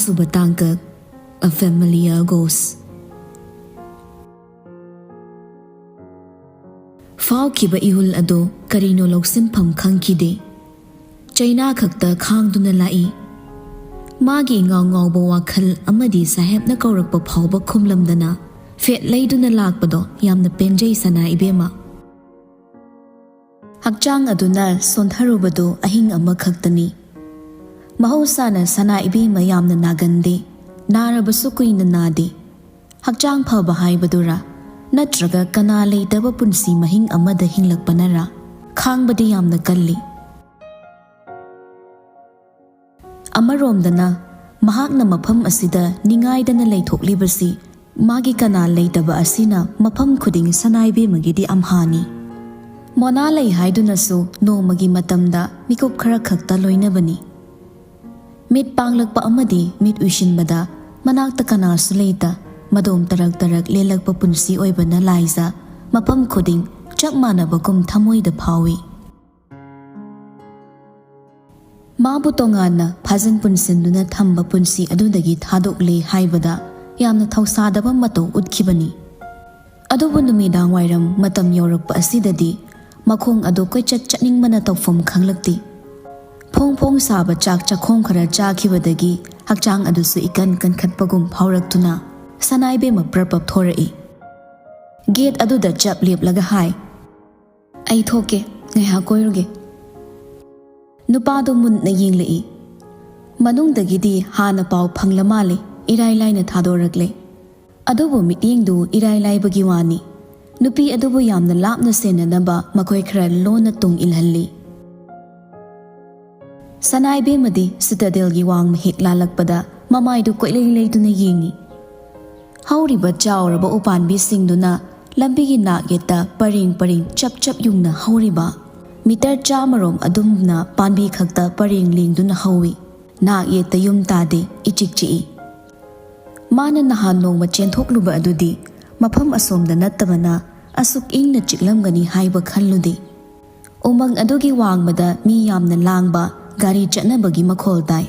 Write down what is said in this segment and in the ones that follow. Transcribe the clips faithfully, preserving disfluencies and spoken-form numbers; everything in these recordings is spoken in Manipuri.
ꯁꯨꯕ ꯇꯥꯡꯀꯛ, A Familiar Ghost꯫ ꯐꯥꯎꯈꯤꯕ ꯏꯍꯨꯜ ꯑꯗꯨ ꯀꯔꯤꯅꯣ ꯂꯧꯁꯤꯟꯐꯝ ꯈꯪꯈꯤꯗꯦ꯫ ꯆꯩꯅꯥ ꯈꯛꯇ ꯈꯥꯡꯗꯨꯅ ꯂꯥꯛꯏ꯫ ꯃꯥꯒꯤ ꯏꯉꯥꯎ ꯉꯥꯎꯕ ꯋꯥꯈꯜ ꯑꯃꯗꯤ ꯁꯥꯍꯦꯕꯅ ꯀꯧꯔꯛꯄ ꯐꯥꯎꯕ ꯈꯨꯝꯂꯝꯗꯅ ꯐꯦꯠ ꯂꯩꯗꯨꯅ ꯂꯥꯛꯄꯗꯣ ꯌꯥꯝꯅ ꯄꯦꯟꯖꯩ ꯁꯅꯥ ꯏꯕꯦꯝꯃ꯫ ꯍꯛꯆꯥꯡ ꯑꯗꯨꯅ ꯁꯣꯟꯊꯔꯨꯕꯗꯨ ꯑꯍꯤꯡ ꯑꯃꯈꯛꯇꯅꯤ꯫ ꯃꯍꯧꯁꯥꯅ ꯁꯅꯥ ꯏꯕꯦꯝꯃ ꯌꯥꯝꯅ ꯅꯥꯒꯟꯗꯦ, ꯅꯥꯔꯕꯁꯨ ꯀꯨꯏꯅ ꯅꯥꯗꯦ꯫ ꯍꯛꯆꯥꯡ ꯐꯕ ꯍꯥꯏꯕꯗꯨꯔꯥ, ꯅꯠꯇ꯭ꯔꯒ ꯀꯅꯥ ꯂꯩꯇꯕ ꯄꯨꯟꯁꯤ ꯃꯍꯤꯡ ꯑꯃꯗ ꯍꯤꯡꯂꯛꯄꯅꯔꯥ, ꯈꯥꯡꯕꯗꯤ ꯌꯥꯝꯅ ꯀꯜꯂꯤ꯫ ꯑꯃꯔꯣꯝꯗꯅ, ꯃꯍꯥꯛꯅ ꯃꯐꯝ ꯑꯁꯤꯗ ꯅꯤꯡꯉꯥꯏꯗꯅ ꯂꯩꯊꯣꯛꯂꯤꯕꯁꯤ ꯃꯥꯒꯤ ꯀꯅꯥ ꯂꯩꯇꯕ ꯑꯁꯤꯅ ꯃꯐꯝ ꯈꯨꯗꯤꯡ ꯁꯅꯥ ꯏꯕꯦꯝꯃꯒꯤꯗꯤ ꯑꯝꯍꯥꯅꯤ꯫ ꯃꯣꯅꯥ ꯂꯩ ꯍꯥꯏꯗꯨꯅꯁꯨ ꯅꯣꯡꯃꯒꯤ ꯃꯇꯝꯗ ꯃꯤꯀꯨꯞ ꯈꯔ ꯈꯛꯇ ꯂꯣꯏꯅꯕꯅꯤ꯫ ꯃꯤꯠ ꯄꯥꯡꯂꯛꯄ ꯑꯃꯗꯤ ꯃꯤꯠ ꯎꯏꯁꯤꯟꯕꯗ ꯃꯅꯥꯛꯇ ꯀꯅꯥꯁꯨ ꯂꯩꯇ, ꯃꯗꯣꯝ ꯇꯔꯛ ꯇꯔꯛ ꯂꯦꯜꯂꯛꯄ ꯄꯨꯟꯁꯤ ꯑꯣꯏꯕꯅ ꯂꯥꯏꯖ ꯃꯐꯝ ꯈꯨꯗꯤꯡ ꯆꯞ ꯃꯥꯟꯅꯕꯒꯨꯝ ꯊꯃꯣꯏꯗ ꯐꯥꯎꯏ꯫ ꯃꯥꯕꯨ ꯇꯣꯉꯥꯟꯅ ꯐꯥꯖꯤꯟ ꯄꯨꯟꯁꯤꯟꯗꯨꯅ ꯊꯝꯕ ꯄꯨꯟꯁꯤ ꯑꯗꯨꯗꯒꯤ ꯊꯥꯗꯣꯛꯂꯦ ꯍꯥꯏꯕꯗ ꯌꯥꯝꯅ ꯊꯧꯁꯥꯗꯕ ꯃꯇꯧ ꯎꯠꯈꯤꯕꯅꯤ꯫ ꯑꯗꯨꯕꯨ ꯅꯨꯃꯤꯗꯥꯡ ꯋꯥꯏꯔꯝ ꯃꯇꯝ ꯌꯧꯔꯛꯄ ꯑꯁꯤꯗꯗꯤ ꯃꯈꯣꯡ ꯑꯗꯨ ꯀꯣꯏꯆꯠ ꯆꯠꯅꯤꯡꯕꯅ ꯇꯧꯐꯝ ꯈꯪꯂꯛꯇꯦ꯫ ꯐꯣꯡ ꯐꯣꯡ ꯁꯥꯕ ꯆꯥꯛ ꯆꯥꯛꯈꯣꯝ ꯈꯔ ꯆꯥꯈꯤꯕꯗꯒꯤ ꯍꯛꯆꯥꯡ ꯑꯗꯨꯁꯨ ꯏꯀꯟ ꯀꯟꯈꯠꯄꯒꯨꯝ ꯐꯥꯎꯔꯛꯇꯨꯅ ꯁꯅꯥꯏꯕꯦꯝꯃ ꯄ꯭ꯔꯞ ꯄ꯭ꯔꯞ ꯊꯣꯔꯛꯏ꯫ ꯒꯦꯠ ꯑꯗꯨꯗ ꯆꯞ ꯂꯦꯞꯂꯒ ꯍꯥꯏ, "ꯑꯩ ꯊꯣꯛꯀꯦ, ꯉꯥꯏꯍꯥꯛ ꯀꯣꯏꯔꯨꯒꯦ꯫" ꯅꯨꯄꯥꯗꯣ ꯃꯨꯟꯅ ꯌꯦꯡꯂꯛꯏ꯫ ꯃꯅꯨꯡꯗꯒꯤꯗꯤ ꯍꯥꯟꯅ ꯄꯥꯎ ꯐꯪꯂ ꯃꯥꯜꯂꯦ, ꯏꯔꯥꯏ ꯂꯥꯏꯅ ꯊꯥꯗꯣꯔꯛꯂꯦ꯫ ꯑꯗꯨꯕꯨ ꯃꯤꯠꯌꯦꯡꯗꯨ ꯏꯔꯥꯏ ꯂꯥꯏꯕꯒꯤ ꯋꯥꯅꯤ꯫ ꯅꯨꯄꯤ ꯑꯗꯨꯕꯨ ꯌꯥꯝꯅ ꯂꯥꯞꯅ ꯁꯦꯟꯅꯅꯕ ꯃꯈꯣꯏ ꯈꯔ ꯂꯣꯟꯅ ꯇꯨꯡ ꯏꯜꯍꯜꯂꯤ꯫ ꯁꯅꯥꯏꯕꯦꯝꯃꯗꯤ ꯁꯤꯇꯥꯗꯦꯜꯒꯤ ꯋꯥꯡꯃ ꯍꯦꯛ ꯂꯥꯜꯂꯛꯄꯗ ꯃꯃꯥꯏꯗꯨ ꯀꯣꯏꯂꯩ ꯂꯩꯗꯨꯅ ꯌꯦꯡꯏ꯫ ꯍꯧꯔꯤꯕ ꯆꯥꯎꯔꯕ ꯎꯄꯥꯟꯕꯤꯁꯤꯡꯗꯨꯅ ꯂꯝꯕꯤꯒꯤ ꯅꯥꯛ ꯌꯦꯠꯇ ꯄꯔꯦꯡ ꯄꯔꯦꯡ ꯆꯞ ꯆꯞ ꯌꯨꯡꯅ ꯍꯧꯔꯤꯕ, ꯃꯤꯇꯔ ꯆꯥꯃꯔꯣꯝ ꯑꯗꯨꯝꯅ ꯄꯥꯝꯕꯤ ꯈꯛꯇ ꯄꯔꯦꯡ ꯂꯦꯡꯗꯨꯅ ꯍꯧꯏ꯫ ꯅꯥꯛ ꯌꯦꯠꯇ ꯌꯨꯝ ꯇꯥꯗꯦ, ꯏꯆꯤꯛ ꯆꯤꯛꯏ꯫ ꯃꯥꯅ ꯅꯍꯥꯟ ꯅꯣꯡꯃ ꯆꯦꯟꯊꯣꯛꯂꯨꯕ ꯑꯗꯨꯗꯤ ꯃꯐꯝ ꯑꯁꯣꯝꯗ ꯅꯠꯇꯕꯅ ꯑꯁꯨꯛ ꯏꯪꯅ ꯆꯤꯛꯂꯝꯒꯅꯤ ꯍꯥꯏꯕ ꯈꯜꯂꯨꯗꯦ꯫ ꯎꯃꯪ ꯑꯗꯨꯒꯤ ꯋꯥꯡꯃꯗ ꯃꯤ ꯌꯥꯝꯅ ꯂꯥꯡꯕ, ꯒꯥꯔꯤ ꯆꯠꯅꯕꯒꯤ ꯃꯈꯣꯜ ꯇꯥꯏ꯫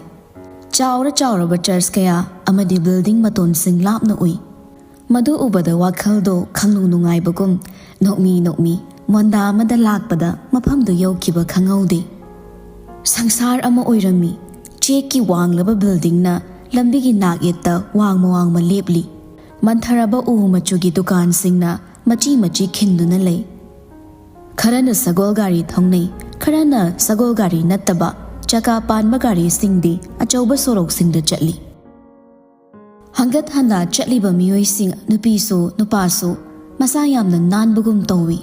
ꯆꯥꯎꯔ ꯆꯥꯎꯔꯕ ꯆꯔꯆ ꯀꯌꯥ ꯑꯃꯗꯤ ꯕꯤꯜꯗꯤꯡ ꯃꯇꯣꯟꯁꯤꯡ ꯂꯥꯞꯅ ꯎꯏ꯫ ꯃꯗꯨ ꯎꯕꯗ ꯋꯥꯈꯜꯗꯣ ꯈꯪꯅꯨꯡ ꯅꯨꯡꯉꯥꯏꯕꯒꯨꯝ, ꯅꯣꯛꯃꯤ ꯅꯣꯛꯃꯤ ꯃꯣꯟꯗꯥ ꯑꯃꯗ ꯂꯥꯛꯄꯗ ꯃꯐꯝꯗꯨ ꯌꯧꯈꯤꯕ ꯈꯪꯍꯧꯗꯦ꯫ ꯁꯪꯁꯥꯔ ꯑꯃ ꯑꯣꯏꯔꯝꯃꯤ꯫ ꯆꯦꯛꯀꯤ ꯋꯥꯡꯂꯕ ꯕꯤꯜꯗꯤꯡꯅ ꯂꯝꯕꯤꯒꯤ ꯅꯥꯛ ꯌꯦꯠꯇ ꯋꯥꯡꯃ ꯋꯥꯡꯃ ꯂꯦꯞꯂꯤ꯫ ꯃꯟꯊꯔꯕ ꯎ ꯃꯆꯨꯒꯤ ꯗꯨꯀꯥꯟꯁꯤꯡꯅ ꯃꯆꯤ ꯃꯆꯤ ꯈꯤꯟꯗꯨꯅ ꯂꯩ꯫ ꯈꯔꯅ ꯁꯒꯣꯜ ꯒꯥꯔꯤ ꯊꯧꯅꯩ, ꯈꯔꯅ ꯁꯒꯣꯜ ꯒꯥꯔꯤ ꯅꯠꯇꯕ ꯆꯀꯥ ꯄꯥꯟꯕ ꯒꯥꯔꯤꯁꯤꯡꯗꯤ ꯑꯆꯧꯕ ꯁꯣꯔꯣꯛꯁꯤꯡꯗ ꯆꯠꯂꯤ꯫ ꯍꯪꯒꯠ ꯍꯟꯗꯥ ꯆꯠꯂꯤꯕ ꯃꯤꯑꯣꯏꯁꯤꯡ, ꯅꯨꯄꯤꯁꯨ ꯅꯨꯄꯥꯁꯨ, ꯃꯁꯥ ꯌꯥꯝꯅ ꯅꯥꯟꯕꯒꯨꯝ ꯇꯧꯏ꯫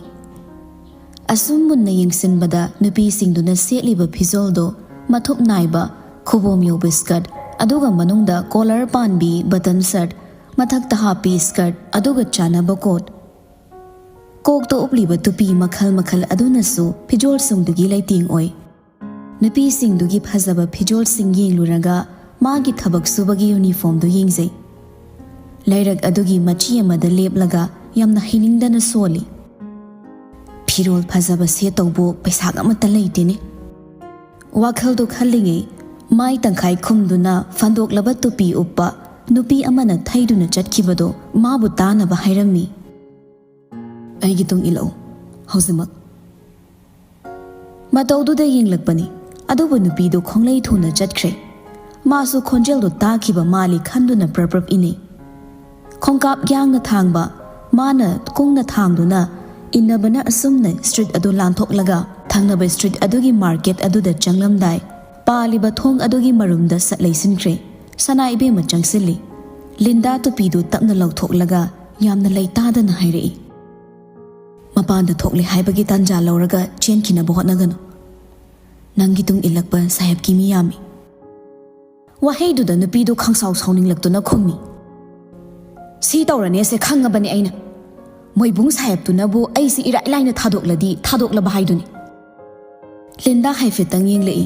ꯑꯁꯨꯝ ꯃꯨꯟꯅ ꯌꯦꯡꯁꯤꯟꯕꯗ ꯅꯨꯄꯤꯁꯤꯡꯗꯨꯅ ꯁꯦꯠꯂꯤꯕ ꯐꯤꯖꯣꯜꯗꯣ ꯃꯊꯨꯞ ꯅꯥꯏꯕ, ꯈꯨꯕꯣꯝ ꯌꯧꯕ ꯁ꯭ꯀꯔꯠ, ꯑꯗꯨꯒ ꯃꯅꯨꯡꯗ ꯀꯣꯂꯔ ꯄꯥꯟꯕꯤ ꯕꯇꯟ ꯁꯔꯠ, ꯃꯊꯛꯇ ꯍꯥꯞꯄꯤ ꯁ꯭ꯀꯔꯠ, ꯑꯗꯨꯒ ꯆꯥꯟꯅꯕ ꯀꯣꯠ꯫ ꯀꯣꯛꯇ ꯎꯞꯂꯤꯕ ꯇꯨꯄꯤ ꯃꯈꯜ ꯃꯈꯜ ꯑꯗꯨꯅꯁꯨ ꯐꯤꯖꯣꯜꯁꯤꯡꯗꯨꯒꯤ ꯂꯩꯇꯦꯡ ꯑꯣꯏ꯫ ꯅꯨꯄꯤꯁꯤꯡꯗꯨꯒꯤ ꯐꯖꯕ ꯐꯤꯖꯣꯜꯁꯤꯡ ꯌꯦꯡꯂꯨꯔꯒ ꯃꯥꯒꯤ ꯊꯕꯛ ꯁꯨꯕꯒꯤ ꯌꯨꯅꯤꯐꯣꯔꯝꯗꯨ ꯌꯦꯡꯖꯩ꯫ ꯂꯩꯔꯛ ꯑꯗꯨꯒꯤ ꯃꯆꯤ ꯑꯃꯗ ꯂꯦꯞꯂꯒ ꯌꯥꯝꯅ ꯍꯩꯅꯤꯡꯗꯅ ꯁꯣꯜꯂꯤ꯫ "ꯐꯤꯔꯣꯜ ꯐꯖꯕ ꯁꯦꯠꯇꯧꯕꯨ ꯄꯩꯁꯥꯒ ꯑꯃꯠꯇ ꯂꯩꯇꯦꯅꯦ꯫" ꯋꯥꯈꯜꯗꯨ ꯈꯜꯂꯤꯉꯩ ꯃꯥꯏ ꯇꯪꯈꯥꯏ ꯈꯨꯝꯗꯨꯅ ꯐꯟꯗꯣꯛꯂꯕ ꯇꯨꯄꯤ ꯎꯞꯄ ꯅꯨꯄꯤ ꯑꯃꯅ ꯊꯩꯗꯨꯅ ꯆꯠꯈꯤꯕꯗꯨ ꯃꯥꯕꯨ ꯇꯥꯅꯕ ꯍꯥꯏꯔꯝꯃꯤ꯫ "ꯑꯩꯒꯤ ꯇꯨꯡ ꯏꯜꯂꯛꯎ, ꯍꯧꯖꯤꯛꯃꯛ꯫" ꯃꯇꯧꯗꯨꯗ ꯌꯦꯡꯂꯛꯄꯅꯤ, ꯑꯗꯨꯕꯨ ꯅꯨꯄꯤꯗꯨ ꯈꯣꯡꯂꯩ ꯊꯨꯅ ꯆꯠꯈ꯭ꯔꯦ꯫ ꯃꯥꯁꯨ ꯈꯣꯟꯖꯦꯜꯗꯨ ꯇꯥꯈꯤꯕ ꯃꯥꯜꯂꯤ ꯈꯟꯗꯨꯅ ꯄ꯭ꯔꯞ ꯄ꯭ꯔꯞ ꯏꯟꯅꯩ꯫ ꯈꯣꯡꯀꯥꯞ ꯌꯥꯡꯅ ꯊꯥꯡꯕ, ꯃꯥꯅ ꯀꯨꯡꯅ ꯊꯥꯡꯗꯨꯅ ꯏꯟꯅꯕꯅ ꯑꯁꯨꯝꯅ ꯁ꯭ꯇ꯭ꯔꯤꯠ ꯑꯗꯨ ꯂꯥꯟꯊꯣꯛꯂꯒ ꯊꯪꯅꯕ ꯁ꯭ꯇ꯭ꯔꯤꯠ ꯑꯗꯨꯒꯤ ꯃꯥꯔꯀꯦꯠ ꯑꯗꯨꯗ ꯆꯪꯂꯝꯗꯥꯏ, ꯄꯥꯜꯂꯤꯕ ꯊꯣꯡ ꯑꯗꯨꯒꯤ ꯃꯔꯨꯝꯗ ꯁꯠ ꯂꯩꯁꯤꯟꯈ꯭ꯔꯦ꯫ ꯁꯅꯥ ꯏꯕꯦꯝꯃ ꯆꯪꯁꯤꯜꯂꯤ꯫ ꯂꯤꯟꯗꯥ ꯇꯨꯄꯤꯗꯨ ꯇꯞꯅ ꯂꯧꯊꯣꯛꯂꯒ ꯌꯥꯝꯅ ꯂꯩꯇꯥꯗꯅ ꯍꯥꯏꯔꯛꯏ, "ꯃꯄꯥꯟꯗ ꯊꯣꯛꯂꯦ ꯍꯥꯏꯕꯒꯤ ꯇꯥꯟꯖꯥ ꯂꯧꯔꯒ ꯆꯦꯟꯈꯤꯅꯕ ꯍꯣꯠꯅꯒꯅꯨ꯫ ꯅꯪꯒꯤ ꯇꯨꯡ ꯏꯜꯂꯛꯄ ꯁꯥꯍꯦꯕꯀꯤ ꯃꯤ ꯌꯥꯝꯃꯤ꯫" ꯋꯥꯍꯩꯗꯨꯗ ꯅꯨꯄꯤꯗꯨ ꯈꯪꯁꯥꯎ ꯁꯥꯎꯅꯤꯡꯂꯛꯇꯨꯅ ꯈꯨꯝꯃꯤ, "ꯁꯤ ꯇꯧꯔꯅꯦꯁꯦ ꯈꯪꯉꯕꯅꯦ ꯑꯩꯅ꯫ ꯃꯣꯏꯕꯨꯡ ꯁꯥꯍꯦꯕꯇꯨꯅꯕꯨ ꯑꯩꯁꯤ ꯏꯔꯥꯏ ꯂꯥꯏꯅ ꯊꯥꯗꯣꯛꯂꯗꯤ ꯊꯥꯗꯣꯛꯂꯕ ꯍꯥꯏꯗꯨꯅꯤ꯫" ꯂꯤꯟꯗꯥ ꯍꯥꯏꯐꯦꯠꯇꯪ ꯌꯦꯡꯂꯛꯏ꯫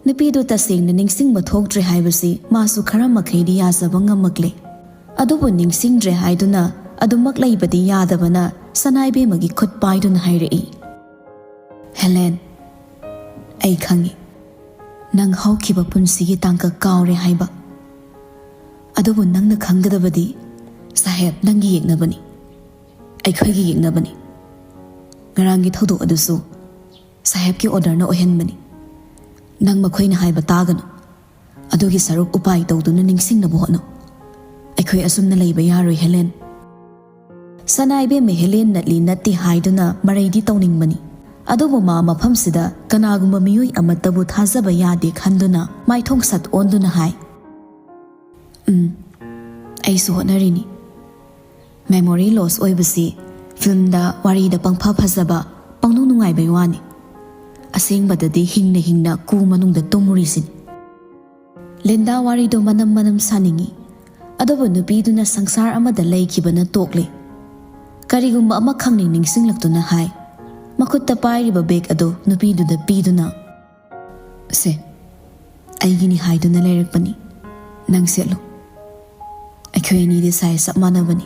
ꯅꯨꯄꯤꯗꯨ ꯇꯁꯦꯡꯅ ꯅꯤꯡꯁꯤꯡꯕ ꯊꯣꯛꯇ꯭ꯔꯦ ꯍꯥꯏꯕꯁꯤ ꯃꯥꯁꯨ ꯈꯔ ꯃꯈꯩꯗꯤ ꯌꯥꯖꯕ ꯉꯝꯃꯛꯂꯦ꯫ ꯑꯗꯨꯕꯨ ꯅꯤꯡꯁꯤꯡꯗ꯭ꯔꯦ ꯍꯥꯏꯗꯨꯅ ꯑꯗꯨꯃꯛ ꯂꯩꯕꯗꯤ ꯌꯥꯗꯕꯅ ꯁꯅꯥꯏꯕꯦꯝꯃꯒꯤ ꯈꯨꯠ ꯄꯥꯏꯗꯨꯅ ꯍꯥꯏꯔꯛꯏ, "ꯍꯦꯂꯦꯟ, ꯑꯩ ꯈꯪꯏ꯫ ꯅꯪ ꯍꯧꯈꯤꯕ ꯄꯨꯟꯁꯤꯒꯤ ꯇꯥꯡꯀꯛ ꯀꯥꯎꯔꯦ ꯍꯥꯏꯕ꯫ ꯑꯗꯨꯕꯨ ꯅꯪꯅ ꯈꯪꯒꯗꯕꯗꯤ, ꯁꯥꯍꯦꯕ ꯅꯪꯒꯤ ꯌꯦꯛꯅꯕꯅꯤ, ꯑꯩꯈꯣꯏꯒꯤ ꯌꯦꯛꯅꯕꯅꯤ꯫ ꯉꯔꯥꯡꯒꯤ ꯊꯧꯗꯣꯛ ꯑꯗꯨꯁꯨ ꯁꯥꯍꯦꯕꯀꯤ ꯑꯣꯔꯗꯔꯅ ꯑꯣꯏꯍꯟꯕꯅꯤ꯫ ꯅꯪ ꯃꯈꯣꯏꯅ ꯍꯥꯏꯕ ꯇꯥꯒꯅꯨ꯫ ꯑꯗꯨꯒꯤ ꯁꯔꯨꯛ ꯎꯄꯥꯏ ꯇꯧꯗꯨꯅ ꯅꯤꯡꯁꯤꯡꯅꯕ ꯍꯣꯠꯅꯧ꯫ ꯑꯩꯈꯣꯏ ꯑꯁꯨꯝꯅ ꯂꯩꯕ ꯌꯥꯔꯣꯏ, ꯍꯦꯂꯦꯟ꯫ ꯁꯅꯥ ꯏꯕꯦꯝꯃ ꯍꯦꯂꯦꯟ ꯅꯠꯂꯤ ꯅꯠꯇꯦ ꯍꯥꯏꯗꯨꯅ ꯃꯔꯩꯗꯤ ꯇꯧꯅꯤꯡꯕꯅꯤ꯫ ꯑꯗꯨꯕꯨ ꯃꯥ ꯃꯐꯝꯁꯤꯗ ꯀꯅꯥꯒꯨꯝꯕ ꯃꯤꯑꯣꯏ ꯑꯃꯠꯇꯕꯨ ꯊꯥꯖꯕ ꯌꯥꯗꯦ ꯈꯟꯗꯨꯅ ꯃꯥꯏꯊꯣꯡ ꯁꯠ ꯑꯣꯟꯗꯨꯅ ꯍꯥꯏ, "ꯎꯝ, ꯑꯩꯁꯨ ꯍꯣꯠꯅꯔꯤꯅꯤ꯫ ꯃꯦꯃꯣꯔꯤ ꯂꯣꯁ ꯑꯣꯏꯕꯁꯤ ꯐꯤꯜꯝꯗ, ꯋꯥꯔꯤꯗ ꯄꯪꯐ ꯐꯖꯕ, ꯄꯪꯅꯨꯡ ꯅꯨꯡꯉꯥꯏꯕꯩ ꯋꯥꯅꯤ꯫ ꯑꯁꯦꯡꯕꯗꯗꯤ ꯍꯤꯡꯅ ꯍꯤꯡꯅ ꯀꯨ ꯃꯅꯨꯡꯗ ꯇꯨꯝꯃꯨꯔꯤꯁꯤꯅꯤ꯫" ꯂꯤꯟꯗꯥ ꯋꯥꯔꯤꯗꯣ ꯃꯅꯝ ꯃꯅꯝ ꯁꯥꯅꯤꯡꯏ꯫ ꯑꯗꯨꯕꯨ ꯅꯨꯄꯤꯗꯨꯅ ꯁꯪꯁꯥꯔ ꯑꯃꯗ ꯂꯩꯈꯤꯕꯅ ꯇꯣꯛꯂꯦ꯫ ꯀꯔꯤꯒꯨꯝꯕ ꯑꯃ ꯈꯪꯅꯤꯡ ꯅꯤꯡꯁꯤꯡꯂꯛꯇꯨꯅ ꯍꯥꯏ, ꯃꯈꯨꯠꯇ ꯄꯥꯏꯔꯤꯕ ꯕꯦꯒ ꯑꯗꯨ ꯅꯨꯄꯤꯗꯨꯗ ꯄꯤꯗꯨꯅ, "ꯁꯦ, ꯑꯩꯒꯤꯅꯤ ꯍꯥꯏꯗꯨꯅ ꯂꯩꯔꯛꯄꯅꯤ꯫ ꯅꯪ ꯁꯦꯠꯂꯨ꯫ ꯑꯩꯈꯣꯏ ꯑꯅꯤꯗꯤ ꯁꯥꯏꯖ ꯆꯞ ꯃꯥꯟꯅꯕꯅꯤ꯫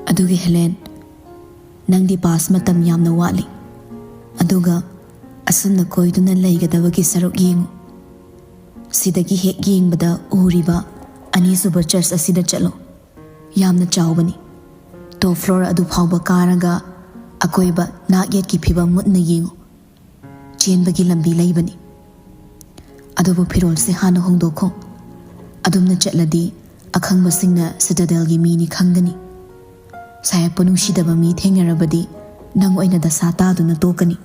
ꯑꯗꯨꯒ ꯍꯦꯂꯦꯟ, ꯅꯪꯗꯤ ꯄꯥꯁ ꯃꯇꯝ ꯌꯥꯝꯅ ꯋꯥꯠꯂꯤ꯫ ꯑꯗꯨꯒ ꯑꯁꯨꯝꯅ ꯀꯣꯏꯗꯨꯅ ꯂꯩꯒꯗꯕꯒꯤ ꯁꯔꯨꯛ ꯌꯦꯡꯉꯨ꯫ ꯁꯤꯗꯒꯤ ꯍꯦꯛ ꯌꯦꯡꯕꯗ ꯎꯔꯤꯕ ꯑꯅꯤꯁꯨꯕ ꯆꯔꯆ ꯑꯁꯤꯗ ꯆꯠꯂꯨ꯫ ꯌꯥꯝꯅ ꯆꯥꯎꯕꯅꯤ꯫ ꯇꯣꯞ ꯐ꯭ꯂꯣꯔ ꯑꯗꯨ ꯐꯥꯎꯕ ꯀꯥꯔꯒ ꯑꯀꯣꯏꯕ ꯅꯥꯛ ꯌꯦꯠꯀꯤ ꯐꯤꯕꯝ ꯃꯨꯟꯅ ꯌꯦꯡꯉꯨ꯫ ꯆꯦꯟꯕꯒꯤ ꯂꯝꯕꯤ ꯂꯩꯕꯅꯤ꯫ ꯑꯗꯨꯕꯨ ꯐꯤꯔꯣꯜꯁꯦ ꯍꯥꯟꯅ ꯍꯣꯡꯗꯣꯛꯈꯣ꯫ ꯑꯗꯨꯝꯅ ꯆꯠꯂꯗꯤ ꯑꯈꯪꯕꯁꯤꯡꯅ ꯁꯤꯇꯥꯗꯦꯜꯒꯤ ꯃꯤꯅꯤ ꯈꯪꯒꯅꯤ꯫ ꯁꯥꯍꯦꯕꯄꯨ ꯅꯨꯡꯁꯤꯗꯕ ꯃꯤ ꯊꯦꯡꯅꯔꯕꯗꯤ ꯅꯪ ꯑꯣꯏꯅ ꯗꯁꯥ ꯇꯥꯗꯨꯅ ꯇꯣꯛꯀꯅꯤ꯫"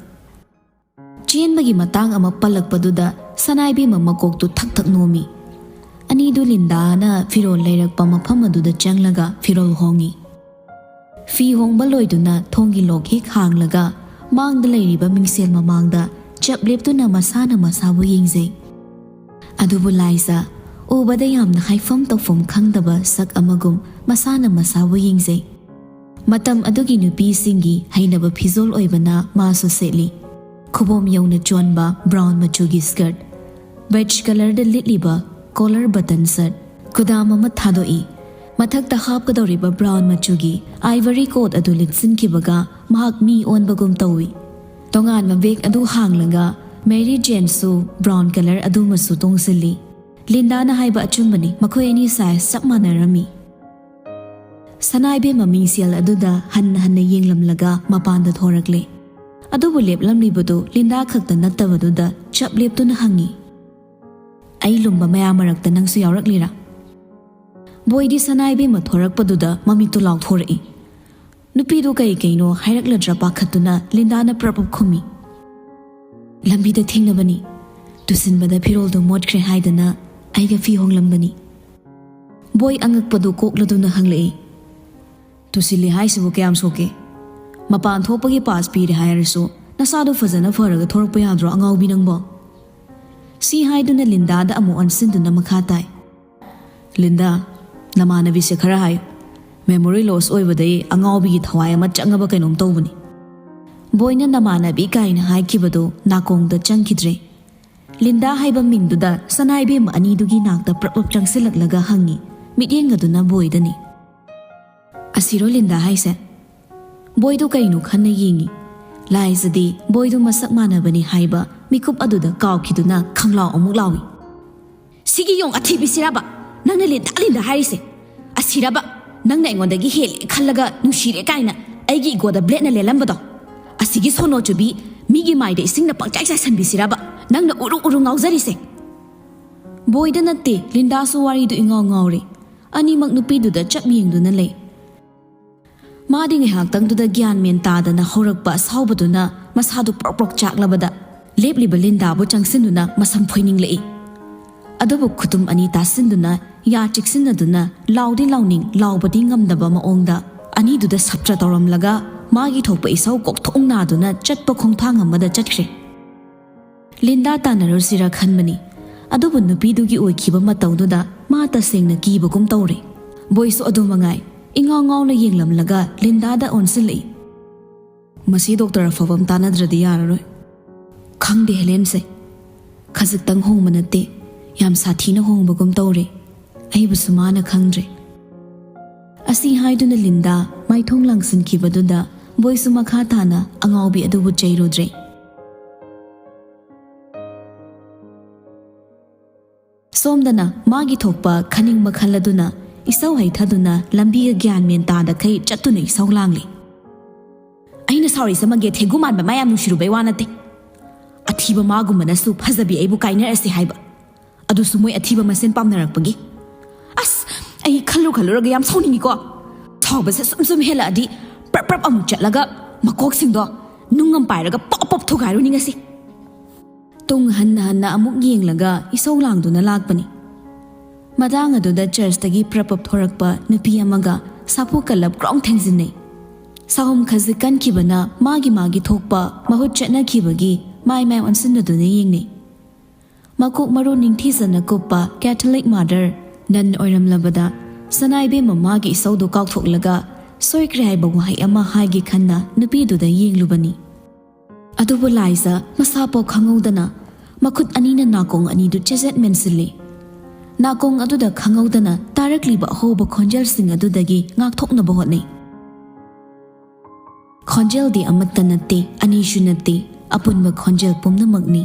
ꯆꯦꯟꯕꯒꯤ ꯃꯇꯥꯡ ꯑꯃ ꯄꯜꯂꯛꯄꯗꯨꯗ ꯁꯅꯥꯏꯕꯦꯝꯃ ꯃꯀꯣꯛꯇꯨ ꯊꯛ ꯊꯛ ꯅꯣꯝꯃꯤ꯫ ꯑꯅꯤꯗꯨ ꯂꯤꯟꯗꯥꯅ ꯐꯤꯔꯣꯜ ꯂꯩꯔꯛꯄ ꯃꯐꯝ ꯑꯗꯨꯗ ꯆꯪꯂꯒ ꯐꯤꯔꯣꯜ ꯍꯣꯡꯉꯤ꯫ ꯐꯤ ꯍꯣꯡꯕ ꯂꯣꯏꯗꯨꯅ ꯊꯣꯡꯒꯤ ꯂꯣꯛ ꯍꯦꯛ ꯍꯥꯡꯂꯒ ꯃꯥꯡꯗ ꯂꯩꯔꯤꯕ ꯃꯤꯡꯁꯦꯜ ꯃꯃꯥꯡꯗ ꯆꯞ ꯂꯦꯞꯇꯨꯅ ꯃꯁꯥꯅ ꯃꯁꯥꯕꯨ ꯌꯦꯡꯖꯩ꯫ ꯑꯗꯨꯕꯨ ꯂꯥꯏꯖ, ꯎꯕꯗ ꯌꯥꯝꯅ ꯍꯥꯏꯐꯝ ꯇꯧꯐꯝ ꯈꯪꯗꯕ ꯁꯛ ꯑꯃꯒꯨꯝ ꯃꯁꯥꯅ ꯃꯁꯥꯕꯨ ꯌꯦꯡꯖꯩ꯫ ꯃꯇꯝ ꯑꯗꯨꯒꯤ ꯅꯨꯄꯤꯁꯤꯡꯒꯤ ꯍꯩꯅꯕ ꯐꯤꯖꯣꯜ ꯑꯣꯏꯕꯅ ꯃꯥꯁꯨ ꯁꯦꯠꯂꯤ꯫ ꯈꯨꯕꯣꯝ ꯌꯧꯅ ꯆꯣꯟꯕ ꯕ꯭ꯔꯥꯎꯟ ꯃꯆꯨꯒꯤ ꯁ꯭ꯀꯔꯠ, ꯕꯦꯖ ꯀꯂꯔꯗ ꯂꯤꯠꯂꯤꯕ ꯀꯣꯂꯔ ꯕꯇꯟ ꯁꯔꯠ, ꯈꯨꯗꯥꯝ ꯑꯃ ꯊꯥꯗꯣꯛꯏ꯫ ꯃꯊꯛꯇ ꯍꯥꯞꯀꯗꯧꯔꯤꯕ ꯕ꯭ꯔꯥꯎꯟ ꯃꯆꯨꯒꯤ ꯑꯥꯏꯚꯔꯤ ꯀꯣꯠ ꯑꯗꯨ ꯂꯤꯠꯁꯤꯟꯈꯤꯕꯒ ꯃꯍꯥꯛ ꯃꯤ ꯑꯣꯟꯕꯒꯨꯝ ꯇꯧꯏ꯫ ꯇꯣꯉꯥꯟꯕ ꯕꯦꯒ ꯑꯗꯨ ꯍꯥꯡꯂꯒ ꯃꯦꯔꯤ ꯖꯦꯟꯁꯨ ꯕ꯭ꯔꯥꯎꯟ ꯀꯂꯔ ꯑꯗꯨꯃꯁꯨ ꯇꯣꯡꯁꯤꯜꯂꯤ꯫ ꯂꯤꯟꯗꯥꯅ ꯍꯥꯏꯕ ꯑꯆꯨꯝꯕꯅꯤ, ꯃꯈꯣꯏ ꯑꯅꯤ ꯁꯥꯏꯖ ꯆꯞ ꯃꯥꯟꯅꯔꯝꯃꯤ꯫ ꯁꯅꯥ ꯏꯕꯦꯝꯃ ꯃꯤꯡꯁꯦꯜ ꯑꯗꯨꯗ ꯍꯟꯅ ꯍꯟꯅ ꯌꯦꯡꯂꯝꯂꯒ ꯃꯄꯥꯟꯗ ꯊꯣꯔꯛꯂꯦ꯫ ꯑꯗꯨꯕꯨ ꯂꯦꯞꯂꯝꯂꯤꯕꯗꯨ ꯂꯤꯟꯗꯥ ꯈꯛꯇ ꯅꯠꯇꯕꯗꯨꯗ ꯆꯞ ꯂꯦꯞꯇꯨꯅ ꯍꯪꯉꯤ, "ꯑꯩ ꯂꯨꯝꯕ ꯃꯌꯥꯝ ꯃꯔꯛꯇ ꯅꯪꯁꯨ ꯌꯥꯎꯔꯛꯂꯤꯔꯥ?" ꯕꯣꯏꯗꯤ ꯁꯅꯥ ꯏꯕꯦꯝꯃ ꯊꯣꯔꯛꯄꯗꯨꯗ ꯃꯃꯤꯠꯇꯨ ꯂꯥꯎꯊꯣꯔꯛꯏ꯫ ꯅꯨꯄꯤꯗꯨ ꯀꯩ ꯀꯩꯅꯣ ꯍꯥꯏꯔꯛꯂꯗ꯭ꯔꯥ ꯄꯥꯈꯠꯇꯨꯅ ꯂꯤꯟꯗꯥꯅ ꯄ꯭ꯔꯞ ꯄ꯭ꯔꯞ ꯈꯨꯝꯃꯤ꯫ "ꯂꯝꯕꯤꯗ ꯊꯦꯡꯅꯕꯅꯤ꯫ ꯇꯨꯁꯤꯟꯕꯗ ꯐꯤꯔꯣꯜꯗꯨ ꯃꯣꯠꯈ꯭ꯔꯦ ꯍꯥꯏꯗꯅ ꯑꯩꯒ ꯐꯤ ꯍꯣꯡꯂꯝꯕꯅꯤ꯫" ꯕꯣꯏ ꯑꯉꯛꯄꯗꯨ ꯀꯣꯛꯂꯗꯨꯅ ꯍꯪꯂꯛꯏ, "ꯇꯨꯁꯤꯜꯂꯤ ꯍꯥꯏꯁꯤꯕꯨ ꯀꯌꯥꯝ ꯁꯣꯛꯀꯦ? ꯃꯄꯥꯟ ꯊꯣꯛꯄꯒꯤ ꯄꯥꯁ ꯄꯤꯔꯦ ꯍꯥꯏꯔꯁꯨ ꯅꯁꯥꯗꯣ ꯐꯖꯅ ꯐꯔꯒ ꯊꯣꯔꯛꯄ ꯌꯥꯗ꯭ꯔꯣ, ꯑꯉꯥꯎꯕꯤ ꯅꯪꯕꯣ?" ꯁꯤ ꯍꯥꯏꯗꯨꯅ ꯂꯤꯟꯗꯥꯗ ꯑꯃꯨꯛ ꯑꯣꯟꯁꯤꯟꯗꯨꯅ ꯃꯈꯥ ꯇꯥꯏ, "ꯂꯤꯟꯗꯥ, ꯅꯃꯥꯟꯅꯕꯤꯁꯦ ꯈꯔ ꯍꯥꯏꯌꯨ꯫ ꯃꯦꯃꯣꯔꯤ ꯂꯣꯁ ꯑꯣꯏꯕꯗꯩ ꯑꯉꯥꯎꯕꯤꯒꯤ ꯊꯋꯥꯏ ꯑꯃ ꯆꯪꯉꯕ ꯀꯩꯅꯣꯝ ꯇꯧꯕꯅꯤ꯫" ꯕꯣꯏꯅ "ꯅꯃꯥꯟꯅꯕꯤ" ꯀꯥꯏꯅ ꯍꯥꯏꯈꯤꯕꯗꯨ ꯅꯥꯀꯣꯡꯗ ꯆꯪꯈꯤꯗ꯭ꯔꯦ꯫ ꯂꯤꯟꯗꯥ ꯍꯥꯏꯕ ꯃꯤꯡꯗꯨꯗ ꯁꯅꯥ ꯏꯕꯦꯝꯃ ꯑꯅꯤꯗꯨꯒꯤ ꯅꯥꯛꯇ ꯄ꯭ꯔꯞ ꯄ꯭ꯔꯞ ꯆꯪꯁꯤꯜꯂꯛꯂꯒ ꯍꯪꯉꯤ, ꯃꯤꯠꯌꯦꯡ ꯑꯗꯨꯅ ꯕꯣꯏꯗꯅꯤ꯫ "ꯑꯁꯤꯔꯣ ꯂꯤꯟꯗꯥ ꯍꯥꯏꯁꯦ?" ꯕꯣꯏꯗꯨ ꯀꯩꯅꯣ ꯈꯟꯅ ꯌꯦꯡꯉꯤ꯫ ꯂꯥꯏꯖꯗꯦ, ꯕꯣꯏꯗꯨ ꯃꯁꯛ ꯃꯥꯟꯅꯕꯅꯤ ꯍꯥꯏꯕ ꯃꯤꯀꯨꯞ ꯑꯗꯨꯗ ꯀꯥꯎꯈꯤꯗꯨꯅ ꯈꯪꯂꯥꯎ ꯑꯃꯨꯛ ꯂꯥꯎꯏ꯫ "ꯁꯤꯒꯤ ꯌꯣꯡ ꯑꯊꯤꯕꯤꯁꯤꯔꯕ ꯅꯪꯅ ꯂꯤꯟꯗꯥ ꯂꯤꯟꯗꯥ ꯍꯥꯏꯔꯤꯁꯦ? ꯑꯁꯤꯔꯕ ꯅꯪꯅ ꯑꯩꯉꯣꯟꯗꯒꯤ ꯍꯦꯜꯂꯦ ꯈꯜꯂꯒ ꯅꯨꯡꯁꯤꯔꯦ ꯀꯥꯏꯅ ꯑꯩꯒꯤ ꯏꯒꯣꯗ ꯕ꯭ꯂꯦꯗꯅ ꯂꯦꯜꯂꯝꯕꯗꯣ? ꯑꯁꯤꯒꯤ ꯁꯣꯅꯣ ꯆꯨꯕꯤ ꯃꯤꯒꯤ ꯃꯥꯏꯗ ꯏꯁꯤꯡꯅ ꯄꯪꯆꯥꯏ ꯆꯥꯏꯁꯟꯕꯤꯁꯤꯔꯕ ꯅꯪꯅ ꯎꯔꯨ ꯎꯔꯨ ꯉꯥꯎꯖꯔꯤꯁꯦ?" ꯕꯣꯏꯗ ꯅꯠꯇꯦ, ꯂꯤꯟꯗꯥꯁꯨ ꯋꯥꯔꯤꯗꯨ ꯏꯉꯥꯎ ꯉꯥꯎꯔꯦ꯫ ꯑꯅꯤꯃꯛ ꯅꯨꯄꯤꯗꯨꯗ ꯆꯞ ꯌꯦꯡꯗꯨꯅ ꯂꯩ꯫ ꯃꯥꯗꯤ ꯉꯥꯏꯍꯥꯛꯇꯪꯗꯨꯗ ꯒ꯭ꯌꯥꯟ ꯃꯦꯟ ꯇꯥꯗꯅ ꯍꯧꯔꯛꯄ ꯑꯁꯥꯎꯕꯗꯨꯅ ꯃꯁꯥꯗꯨ ꯄ꯭ꯔꯣꯛ ꯄ꯭ꯔꯣꯛ ꯆꯥꯛꯂꯕꯗ ꯂꯦꯞꯂꯤꯕ ꯂꯤꯟꯗꯥꯕꯨ ꯆꯪꯁꯤꯟꯗꯨꯅ ꯃꯁꯝ ꯐꯣꯏꯅꯤꯡꯂꯛꯏ꯫ ꯑꯗꯨꯕꯨ ꯈꯨꯇꯨꯝ ꯑꯅꯤ ꯇꯥꯁꯤꯟꯗꯨꯅ ꯌꯥ ꯆꯤꯛꯁꯤꯟꯅꯗꯨꯅ ꯂꯥꯎꯗꯤ ꯂꯥꯎꯅꯤꯡ ꯂꯥꯎꯕꯗꯤ ꯉꯝꯗꯕ ꯃꯑꯣꯡꯗ ꯑꯅꯤꯗꯨꯗ ꯁꯞꯇ꯭ꯔ ꯇꯧꯔꯝꯂꯒ ꯃꯥꯒꯤ ꯊꯣꯛꯄ ꯏꯁꯧ ꯀꯣꯛꯊꯣꯛ ꯅꯥꯗꯨꯅ ꯆꯠꯄ ꯈꯣꯡꯊꯥꯡ ꯑꯃꯗ ꯆꯠꯈ꯭ꯔꯦ꯫ ꯂꯤꯟꯗꯥ ꯇꯥꯟꯅꯔꯨꯁꯤꯔ ꯈꯟꯕꯅꯤ, ꯑꯗꯨꯕꯨ ꯅꯨꯄꯤꯗꯨꯒꯤ ꯑꯣꯏꯈꯤꯕ ꯃꯇꯧꯗꯨꯗ ꯃꯥ ꯇꯁꯦꯡꯅ ꯀꯤꯕꯒꯨꯝ ꯇꯧꯔꯦ꯫ ꯕꯣꯏꯁꯨ ꯑꯗꯨ ꯃꯉꯥꯏ, ꯏꯉꯥꯎ ꯉꯥꯎꯅ ꯌꯦꯡꯂꯝꯂꯒ ꯂꯤꯟꯗꯥꯗ ꯑꯣꯟꯁꯤꯜꯂꯛꯏ꯫ "ꯃꯁꯤ ꯗꯣꯛꯇꯔ ꯑꯐꯕ ꯑꯃ ꯇꯥꯟꯅꯗ꯭ꯔꯗꯤ ꯌꯥꯔꯔꯣꯏ꯫ ꯈꯪꯗꯦ ꯍꯦꯂꯦꯟꯁꯦ, ꯈꯖꯤꯛꯇꯪ ꯍꯣꯡꯕ ꯅꯠꯇꯦ, ꯌꯥꯝ ꯁꯥꯊꯤꯅ ꯍꯣꯡꯕꯒꯨꯝ ꯇꯧꯔꯦ꯫ ꯑꯩꯕꯨꯁꯨ ꯃꯥꯅ ꯈꯪꯗ꯭ꯔꯦ꯫" ꯑꯁꯤ ꯍꯥꯏꯗꯨꯅ ꯂꯤꯟꯗꯥ ꯃꯥꯏꯊꯣꯡ ꯂꯥꯡꯁꯤꯟꯈꯤꯕꯗꯨꯗ ꯕꯣꯏꯁꯨ ꯃꯈꯥ ꯇꯥꯅ ꯑꯉꯥꯎꯕꯤ ꯑꯗꯨꯕꯨ ꯆꯩꯔꯨꯗ꯭ꯔꯦ꯫ ꯁꯣꯝꯗꯅ ꯃꯥꯒꯤ ꯊꯣꯛꯄ ꯈꯟꯅꯤꯡꯕ ꯈꯜꯂꯗꯨꯅ ꯏꯁꯧ ꯍꯩꯊꯗꯨꯅ ꯂꯝꯕꯤꯒ ꯒ꯭ꯌꯥꯟ ꯃꯦꯟ ꯇꯥꯗꯈꯩ ꯆꯠꯇꯨꯅ ꯏꯁꯧ ꯂꯥꯡꯂꯤ꯫ "ꯑꯩꯅ ꯁꯥꯎꯔꯤꯁꯦ ꯃꯒꯦ ꯊꯦꯒꯨ ꯃꯥꯟꯕ ꯃꯥ ꯌꯥꯝ ꯅꯨꯡꯁꯤꯔꯨꯕꯩ ꯋꯥ ꯅꯠꯇꯦ꯫ ꯑꯊꯤꯕ ꯃꯥꯒꯨꯝꯕꯅꯁꯨ ꯐꯖꯕꯤ ꯑꯩꯕꯨ ꯀꯥꯏꯅꯔꯁꯤ ꯍꯥꯏꯕ꯫ ꯑꯗꯨꯁꯨ ꯃꯣꯏ ꯑꯊꯤꯕ ꯃꯁꯦꯟ ꯄꯥꯝꯅꯔꯛꯄꯒꯤ꯫ ꯑꯁ, ꯑꯩ ꯈꯜꯂꯨ ꯈꯜꯂꯨꯔꯒ ꯌꯥꯝ ꯁꯥꯎꯅꯤꯡꯉꯤꯀꯣ꯫ ꯁꯥꯎꯕꯁꯦ ꯁꯨꯝ ꯁꯨꯝ ꯍꯦꯜꯂꯛꯑꯗꯤ ꯄ꯭ꯔꯞ ꯄ꯭ꯔꯞ ꯑꯃꯨꯛ ꯆꯠꯂꯒ ꯃꯀꯣꯛꯁꯤꯡꯗꯣ ꯅꯨꯡ ꯑꯃ ꯄꯥꯏꯔꯒ ꯄꯣꯞ ꯄꯣꯞ ꯊꯨꯒꯥꯏꯔꯨꯅꯤ ꯉꯁꯤ"꯫ ꯇꯨꯡ ꯍꯟꯅ ꯍꯟꯅ ꯑꯃꯨꯛ ꯌꯦꯡꯂꯒ ꯏꯁꯧ ꯂꯥꯡꯗꯨꯅ ꯂꯥꯛꯄꯅꯤ꯫ ꯃꯇꯥꯡ ꯑꯗꯨꯗ ꯆꯔꯆꯇꯒꯤ ꯄ꯭ꯔꯞ ꯄꯞ ꯊꯣꯔꯛꯄ ꯅꯨꯄꯤ ꯑꯃꯒ ꯁꯥꯐꯨ ꯀꯜꯂꯞ ꯒ꯭ꯔꯣꯡ ꯊꯦꯡꯖꯤꯟꯅꯩ꯫ ꯁꯥꯍꯨꯝ ꯈꯖꯤꯛ ꯀꯟꯈꯤꯕꯅ ꯃꯥꯒꯤ ꯃꯥꯒꯤ ꯊꯣꯛꯄ ꯃꯍꯨꯠ ꯆꯠꯅꯈꯤꯕꯒꯤ ꯃꯥꯏ ꯃꯥꯏ ꯑꯣꯟꯁꯤꯟꯅꯗꯨꯅ ꯌꯦꯡꯅꯩ꯫ ꯃꯀꯣꯛ ꯃꯔꯨ ꯅꯤꯡꯊꯤꯖꯅ ꯀꯨꯞꯄ ꯀꯦꯊꯣꯂꯤꯛ ꯃꯥꯗꯔ ꯅꯟ ꯑꯣꯏꯔꯝꯂꯕꯗ ꯁꯅꯥꯏꯕꯦꯝꯃ ꯃꯥꯒꯤ ꯏꯁꯧꯗꯨ ꯀꯥꯎꯊꯣꯛꯂꯒ ꯁꯣꯏꯈ꯭ꯔꯦ ꯍꯥꯏꯕ ꯋꯥꯍꯩ ꯑꯃ ꯍꯥꯏꯒꯦ ꯈꯟꯅ ꯅꯨꯄꯤꯗꯨꯗ ꯌꯦꯡꯂꯨꯕꯅꯤ꯫ ꯑꯗꯨꯕꯨ ꯂꯥꯏꯖ ꯃꯁꯥꯐꯥꯎ ꯈꯪꯍꯧꯗꯅ ꯃꯈꯨꯠ ꯑꯅꯤꯅ ꯅꯥꯀꯣꯡ ꯑꯅꯤꯗꯨ ꯆꯦꯖꯦꯠ ꯃꯦꯟꯁꯤꯜꯂꯤ꯫ ꯅꯥꯀꯣꯡ ꯑꯗꯨꯗ ꯈꯪꯍꯧꯗꯅ ꯇꯥꯔꯛꯂꯤꯕ ꯑꯍꯧꯕ ꯈꯣꯟꯖꯦꯜꯁꯤꯡ ꯑꯗꯨꯗꯒꯤ ꯉꯥꯛꯊꯣꯛꯅꯕ ꯍꯣꯠꯅꯩ꯫ ꯈꯣꯟꯖꯦꯜꯗꯤ ꯑꯃꯠꯇ ꯅꯠꯇꯦ, ꯑꯅꯤꯁꯨ ꯅꯠꯇꯦ, ꯑꯄꯨꯟꯕ ꯈꯣꯟꯖꯦꯜ ꯄꯨꯝꯅꯃꯛꯅꯤ꯫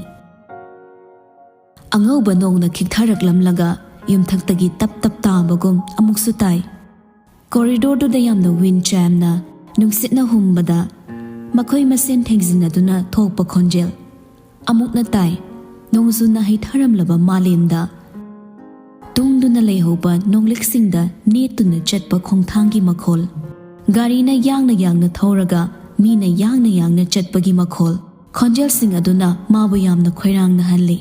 ꯑꯉꯧꯕ ꯅꯣꯡꯅ ꯈꯤꯛꯊꯔꯛꯂꯝꯂꯒ ꯌꯨꯝꯊꯛꯇꯒꯤ ꯇꯞ ꯇꯞ ꯇꯥꯕꯒꯨꯝ ꯑꯃꯨꯛꯁꯨ ꯇꯥꯏ꯫ ꯀꯣꯔꯤꯗꯣꯔꯗꯨꯗ ꯌꯥꯝꯅ ꯋꯤꯟ ꯆꯥꯝꯅ ꯅꯨꯡꯁꯤꯠꯅ ꯍꯨꯝꯕꯗ ꯃꯈꯣꯏ ꯃꯁꯦꯟ ꯊꯦꯡꯖꯤꯟꯅꯗꯨꯅ ꯊꯣꯛꯄ ꯈꯣꯟꯖꯦꯜ꯫ ꯑꯃꯨꯛꯅ ꯇꯥꯏ, ꯅꯣꯡꯖꯨꯅ ꯍꯩꯊꯔꯝꯂꯕ ꯃꯥꯂꯦꯝꯗ ꯇꯨꯡꯗꯨꯅ ꯂꯩꯍꯧꯕ ꯅꯣꯡꯂꯤꯛꯁꯤꯡꯗ ꯅꯦꯠꯇꯨꯅ ꯆꯠꯄ ꯈꯣꯡꯊꯥꯡꯒꯤ ꯃꯈꯣꯜ꯫ ꯒꯥꯔꯤꯅ ꯌꯥꯡꯅ ꯌꯥꯡꯅ ꯊꯧꯔꯒ ꯃꯤꯅ ꯌꯥꯡꯅ ꯌꯥꯡꯅ ꯆꯠꯄꯒꯤ ꯃꯈꯣꯜ꯫ ꯈꯣꯟꯖꯦꯜꯁꯤꯡ ꯑꯗꯨꯅ ꯃꯥꯕꯨ ꯌꯥꯝꯅ ꯈꯣꯏꯔꯥꯡꯅꯍꯜꯂꯤ꯫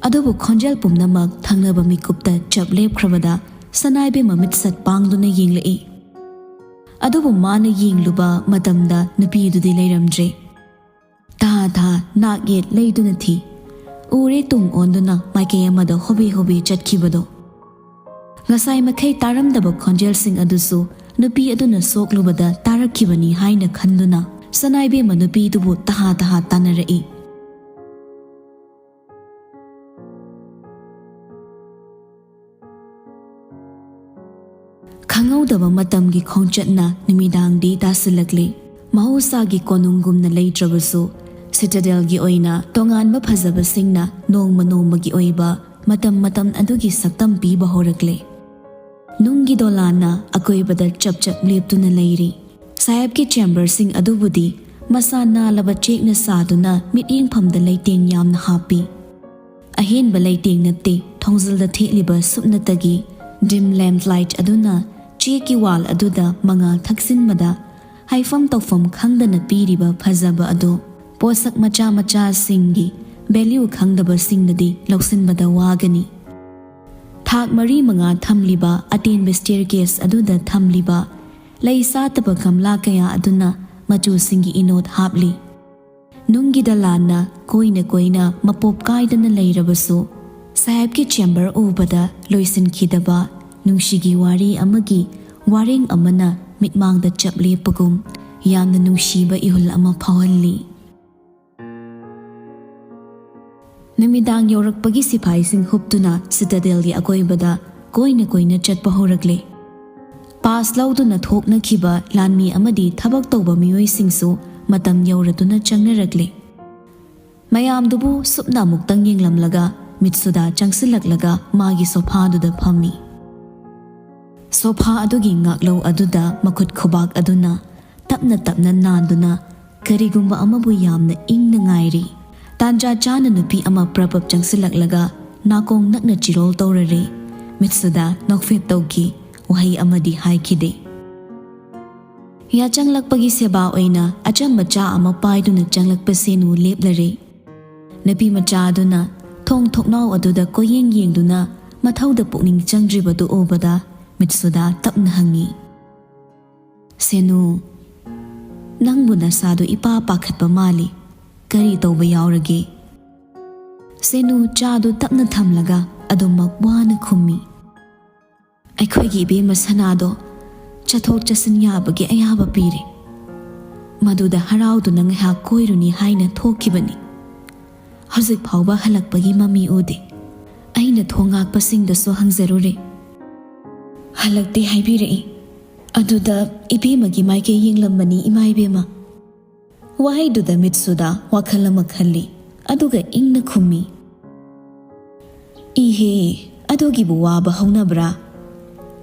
ꯑꯗꯨꯕꯨ ꯈꯣꯟꯖꯦꯜ ꯄꯨꯝꯅꯃꯛ ꯊꯪꯅꯕ ꯃꯤꯀꯨꯞꯇ ꯆꯞ ꯂꯦꯞꯈ꯭ꯔꯕꯗ ꯁꯅꯥꯏꯕꯦꯝꯃ ꯃꯤꯠ ꯁꯠ ꯄꯥꯡꯗꯨꯅ ꯌꯦꯡꯂꯛꯏ꯫ ꯑꯗꯨꯕꯨ ꯃꯥꯅ ꯌꯦꯡꯂꯨꯕ ꯃꯇꯝꯗ ꯅꯨꯄꯤ ꯑꯗꯨꯗꯤ ꯂꯩꯔꯝꯗ꯭ꯔꯦ꯫ ꯊꯥ ꯊꯥ ꯅꯥꯛ ꯌꯦꯠ ꯂꯩꯗꯨꯅ ꯊꯤ꯫ ꯎꯔꯦ ꯇꯨꯡ ꯑꯣꯟꯗꯨꯅ ꯃꯥꯏꯀꯩ ꯑꯃꯗ ꯍꯣꯕꯦ ꯍꯣꯕꯦ ꯆꯠꯈꯤꯕꯗꯣ꯫ ꯉꯁꯥꯏ ꯃꯈꯩ ꯇꯥꯔꯝꯗꯕ ꯈꯣꯟꯖꯦꯜꯁꯤꯡ ꯑꯗꯨꯁꯨ ꯅꯨꯄꯤ ꯑꯗꯨꯅ ꯁꯣꯛꯂꯨꯕꯗ ꯇꯥꯔꯛꯈꯤꯕꯅꯤ ꯍꯥꯏꯅ ꯈꯟꯗꯨꯅ ꯁꯅꯥꯏꯕꯦꯝꯃ ꯅꯨꯄꯤꯗꯨꯕꯨ ꯇꯍꯥ ꯇꯍꯥ ꯇꯥꯟꯅꯔꯛꯏ꯫ ꯈꯪꯍꯧꯗꯕ ꯃꯇꯝꯒꯤ ꯈꯣꯡꯆꯠꯅ ꯅꯨꯃꯤꯗꯥꯡꯗꯤ ꯇꯥꯁꯤꯜꯂꯛꯂꯤ꯫ ꯃꯍꯧꯁꯥꯒꯤ ꯀꯣꯅꯨꯡꯒꯨꯝꯅ ꯂꯩꯇ꯭ꯔꯕꯁꯨ, ꯁꯤꯇꯥꯗꯦꯜꯒꯤ ꯑꯣꯏꯅ ꯇꯣꯉꯥꯟꯕ ꯐꯖꯕꯁꯤꯡꯅ ꯅꯣꯡꯃ ꯅꯣꯡꯃꯒꯤ ꯑꯣꯏꯕ ꯃꯇꯝ ꯃꯇꯝ ꯑꯗꯨꯒꯤ ꯁꯛꯇꯝ ꯄꯤꯕ ꯍꯧꯔꯛꯂꯦ꯫ ꯅꯨꯡꯒꯤ ꯗꯣꯂꯥꯟꯅ ꯑꯀꯣꯏꯕꯗ ꯆꯞ ꯆꯞ ꯂꯦꯞꯇꯨꯅ ꯂꯩꯔꯤ꯫ ꯁꯥꯍꯦꯕꯀꯤ ꯆꯦꯝꯕꯔꯁꯤꯡ ꯑꯗꯨꯕꯨꯗꯤ ꯃꯁꯥ ꯅꯥꯜꯂꯕ ꯆꯦꯛꯅ ꯁꯥꯗꯨꯅ ꯃꯤꯠꯌꯦꯡꯐꯝꯗ ꯂꯩꯇꯦꯡ ꯌꯥꯝꯅ ꯍꯥꯞꯄꯤ꯫ ꯑꯍꯦꯟꯕ ꯂꯩꯇꯦꯡ ꯅꯠꯇꯦ, ꯊꯣꯡꯖꯤꯜꯗ ꯊꯦꯠꯂꯤꯕ ꯁꯨꯞꯅꯇꯒꯤ dim lamp light ꯑꯗꯨꯅ ꯆꯦꯛꯀꯤ ꯋꯥꯜ ꯑꯗꯨꯗ ꯃꯉꯥꯜ ꯊꯛꯆꯤꯟꯕꯗ ꯍꯥꯏꯐꯝ ꯇꯧꯐꯝ ꯈꯪꯗꯅ ꯄꯤꯔꯤꯕ ꯐꯖꯕ ꯑꯗꯨ ꯄꯣꯠꯁꯛ ꯃꯆꯥ ꯃꯆꯥꯁꯤꯡꯒꯤ value ꯈꯪꯗꯕꯁꯤꯡꯅꯗꯤ ꯂꯧꯁꯤꯟꯕꯗ ꯋꯥꯒꯅꯤ꯫ ꯊꯥꯛ ꯃꯔꯤ ꯃꯉꯥ ꯊꯝꯂꯤꯕ ꯑꯇꯦꯟꯕ staircase ꯑꯗꯨꯗ ꯊꯝꯂꯤꯕ ꯂꯩ ꯁꯥꯠꯇꯕ ꯒꯝꯂꯥ ꯀꯌꯥ ꯑꯗꯨꯅ ꯃꯆꯨꯁꯤꯡꯒꯤ ꯏꯅꯣꯠ ꯍꯥꯞꯂꯤ꯫ ꯅꯨꯡꯒꯤ ꯗꯂꯥꯟꯅ ꯀꯣꯏꯅ ꯀꯣꯏꯅ ꯃꯄꯣꯞ ꯀꯥꯏꯗꯅ ꯂꯩꯔꯕꯁꯨ, ꯁꯥꯍꯦꯕꯀꯤ ꯆꯦꯝꯕꯔ ꯎꯕꯗ ꯂꯣꯏꯁꯤꯟꯈꯤꯗꯕ ꯅꯨꯡꯁꯤꯒꯤ ꯋꯥꯔꯤ ꯑꯃꯒꯤ ꯋꯥꯔꯦꯡ ꯑꯃꯅ ꯃꯤꯠꯃꯥꯡꯗ ꯆꯞ ꯂꯦꯞꯄꯒꯨꯝ ꯌꯥꯝꯅ ꯅꯨꯡꯁꯤꯕ ꯏꯍꯨꯜ ꯑꯃ ꯐꯥꯎꯍꯜꯂꯤ꯫ ꯅꯨꯃꯤꯗꯥꯡ ꯌꯧꯔꯛꯄꯒꯤ ꯁꯤꯐꯥꯏꯁꯤꯡ ꯍꯨꯞꯇꯨꯅ ꯁꯤꯇꯥꯗꯦꯜꯒꯤ ꯑꯀꯣꯏꯕꯗ ꯀꯣꯏꯅ ꯀꯣꯏꯅ ꯆꯠꯄ ꯍꯧꯔꯛꯂꯦ꯫ ꯄꯥꯁ ꯂꯧꯗꯨꯅ ꯊꯣꯛꯅꯈꯤꯕ ꯂꯥꯟꯃꯤ ꯑꯃꯗꯤ ꯊꯕꯛ ꯇꯧꯕ ꯃꯤꯑꯣꯏꯁꯤꯡꯁꯨ ꯃꯇꯝ ꯌꯧꯔꯗꯨꯅ ꯆꯪꯅꯔꯛꯂꯦ꯫ ꯃꯌꯥꯝꯗꯨꯕꯨ ꯁꯨꯞꯅ ꯑꯃꯨꯛꯇꯪ ꯌꯦꯡꯂꯝꯂꯒ ꯃꯤꯠꯁꯨꯗꯥ ꯆꯪꯁꯤꯜꯂꯛꯂꯒ ꯃꯥꯒꯤ ꯁꯣꯐꯥꯗꯨꯗ ꯐꯝꯃꯤ꯫ ꯁꯣꯐꯥ ꯑꯗꯨꯒꯤ ꯉꯥꯛꯂꯧ ꯑꯗꯨꯗ ꯃꯈꯨꯠ ꯈꯨꯕꯥꯛ ꯑꯗꯨꯅ ꯇꯞꯅ ꯇꯞꯅ ꯅꯥꯟꯗꯨꯅ ꯀꯔꯤꯒꯨꯝꯕ ꯑꯃꯕꯨ ꯌꯥꯝꯅ ꯏꯪꯅ ꯉꯥꯏꯔꯤ꯫ ꯇꯥꯟꯖꯥ ꯆꯥꯅ ꯅꯨꯄꯤ ꯑꯃ ꯄ꯭ꯔꯞ ꯄ꯭ꯔꯞ ꯆꯪꯁꯤꯜꯂꯛꯂꯒ ꯅꯥꯀꯣꯡ ꯅꯛꯅ ꯆꯤꯔꯣꯜ ꯇꯧꯔꯔꯦ꯫ ꯃꯤꯠꯁꯨꯗꯥ ꯅꯣꯛꯐꯦꯠ ꯇꯧꯈꯤ, ꯋꯥꯍꯩ ꯑꯃꯗꯤ ꯍꯥꯏꯈꯤꯗꯦ꯫ ꯌꯥꯆꯪꯂꯛꯄꯒꯤ ꯁꯦꯕꯥ ꯑꯣꯏꯅ ꯑꯆꯝꯕ ꯆꯥ ꯑꯃ ꯄꯥꯏꯗꯨꯅ ꯆꯪꯂꯛꯄ ꯁꯦꯅꯨ ꯂꯦꯞꯂꯔꯦ꯫ ꯅꯨꯄꯤ ꯃꯆꯥ ꯑꯗꯨꯅ ꯊꯣꯡ ꯊꯣꯡꯅꯥꯎ ꯑꯗꯨꯗ ꯀꯣꯏꯌꯦꯡ ꯌꯦꯡꯗꯨꯅ ꯃꯊꯧꯗ ꯄꯨꯛꯅꯤꯡ ꯆꯪꯗ꯭ꯔꯤꯕꯗꯨ ꯎꯕꯗ ꯃꯤꯠꯁꯨꯗꯥ ꯇꯞꯅ ꯍꯪꯉꯤ, "ꯁꯦꯅꯨ, ꯅꯪꯕꯨ ꯅꯁꯥꯗꯨ ꯏꯄꯥ ꯄꯥꯈꯠꯄ ꯃꯥꯜꯂꯤ꯫ ꯀꯔꯤ ꯇꯧꯕ ꯌꯥꯎꯔꯒꯦ?" ꯁꯦꯅꯨ ꯆꯥꯗꯨ ꯇꯞꯅ ꯊꯝꯂꯒ ꯑꯗꯨꯃꯛ ꯋꯥꯅ ꯈꯨꯝꯃꯤ, "ꯑꯩꯈꯣꯏꯒꯤ ꯏꯕꯦꯝꯃ ꯁꯅꯥꯗꯣ ꯆꯠꯊꯣꯛ ꯆꯠꯁꯤꯟ ꯌꯥꯕꯒꯤ ꯑꯌꯥꯕ ꯄꯤꯔꯦ꯫ ꯃꯗꯨꯗ ꯍꯔꯥꯎꯗꯨꯅ ꯉꯥꯏꯍꯥꯛ ꯀꯣꯏꯔꯨꯅꯤ ꯍꯥꯏꯅ ꯊꯣꯛꯈꯤꯕꯅꯤ꯫ ꯍꯧꯖꯤꯛ ꯐꯥꯎꯕ ꯍꯜꯂꯛꯄꯒꯤ ꯃꯃꯤ ꯎꯗꯦ꯫ ꯑꯩꯅ ꯊꯣꯡ ꯉꯥꯛꯄꯁꯤꯡꯗꯁꯨ ꯍꯪꯖꯔꯨꯔꯦ꯫ ꯍꯜꯂꯛꯇꯦ ꯍꯥꯏꯕꯤꯔꯛꯏ꯫ ꯑꯗꯨꯗ ꯏꯕꯦꯝꯃꯒꯤ ꯃꯥꯏꯀꯩ ꯌꯦꯡꯂꯝꯕꯅꯤ, ꯏꯃꯥ ꯏꯕꯦꯝꯃ꯫" ꯋꯥꯍꯩꯗꯨꯗ ꯃꯤꯠꯁꯨꯗ ꯋꯥꯈꯜ ꯑꯃ ꯈꯜꯂꯤ, ꯑꯗꯨꯒ ꯏꯪꯅ ꯈꯨꯝꯃꯤ, "ꯏꯍꯦ, ꯑꯗꯨꯒꯤꯕꯨ ꯋꯥꯕ ꯍꯧꯅꯕ꯭ꯔꯥ?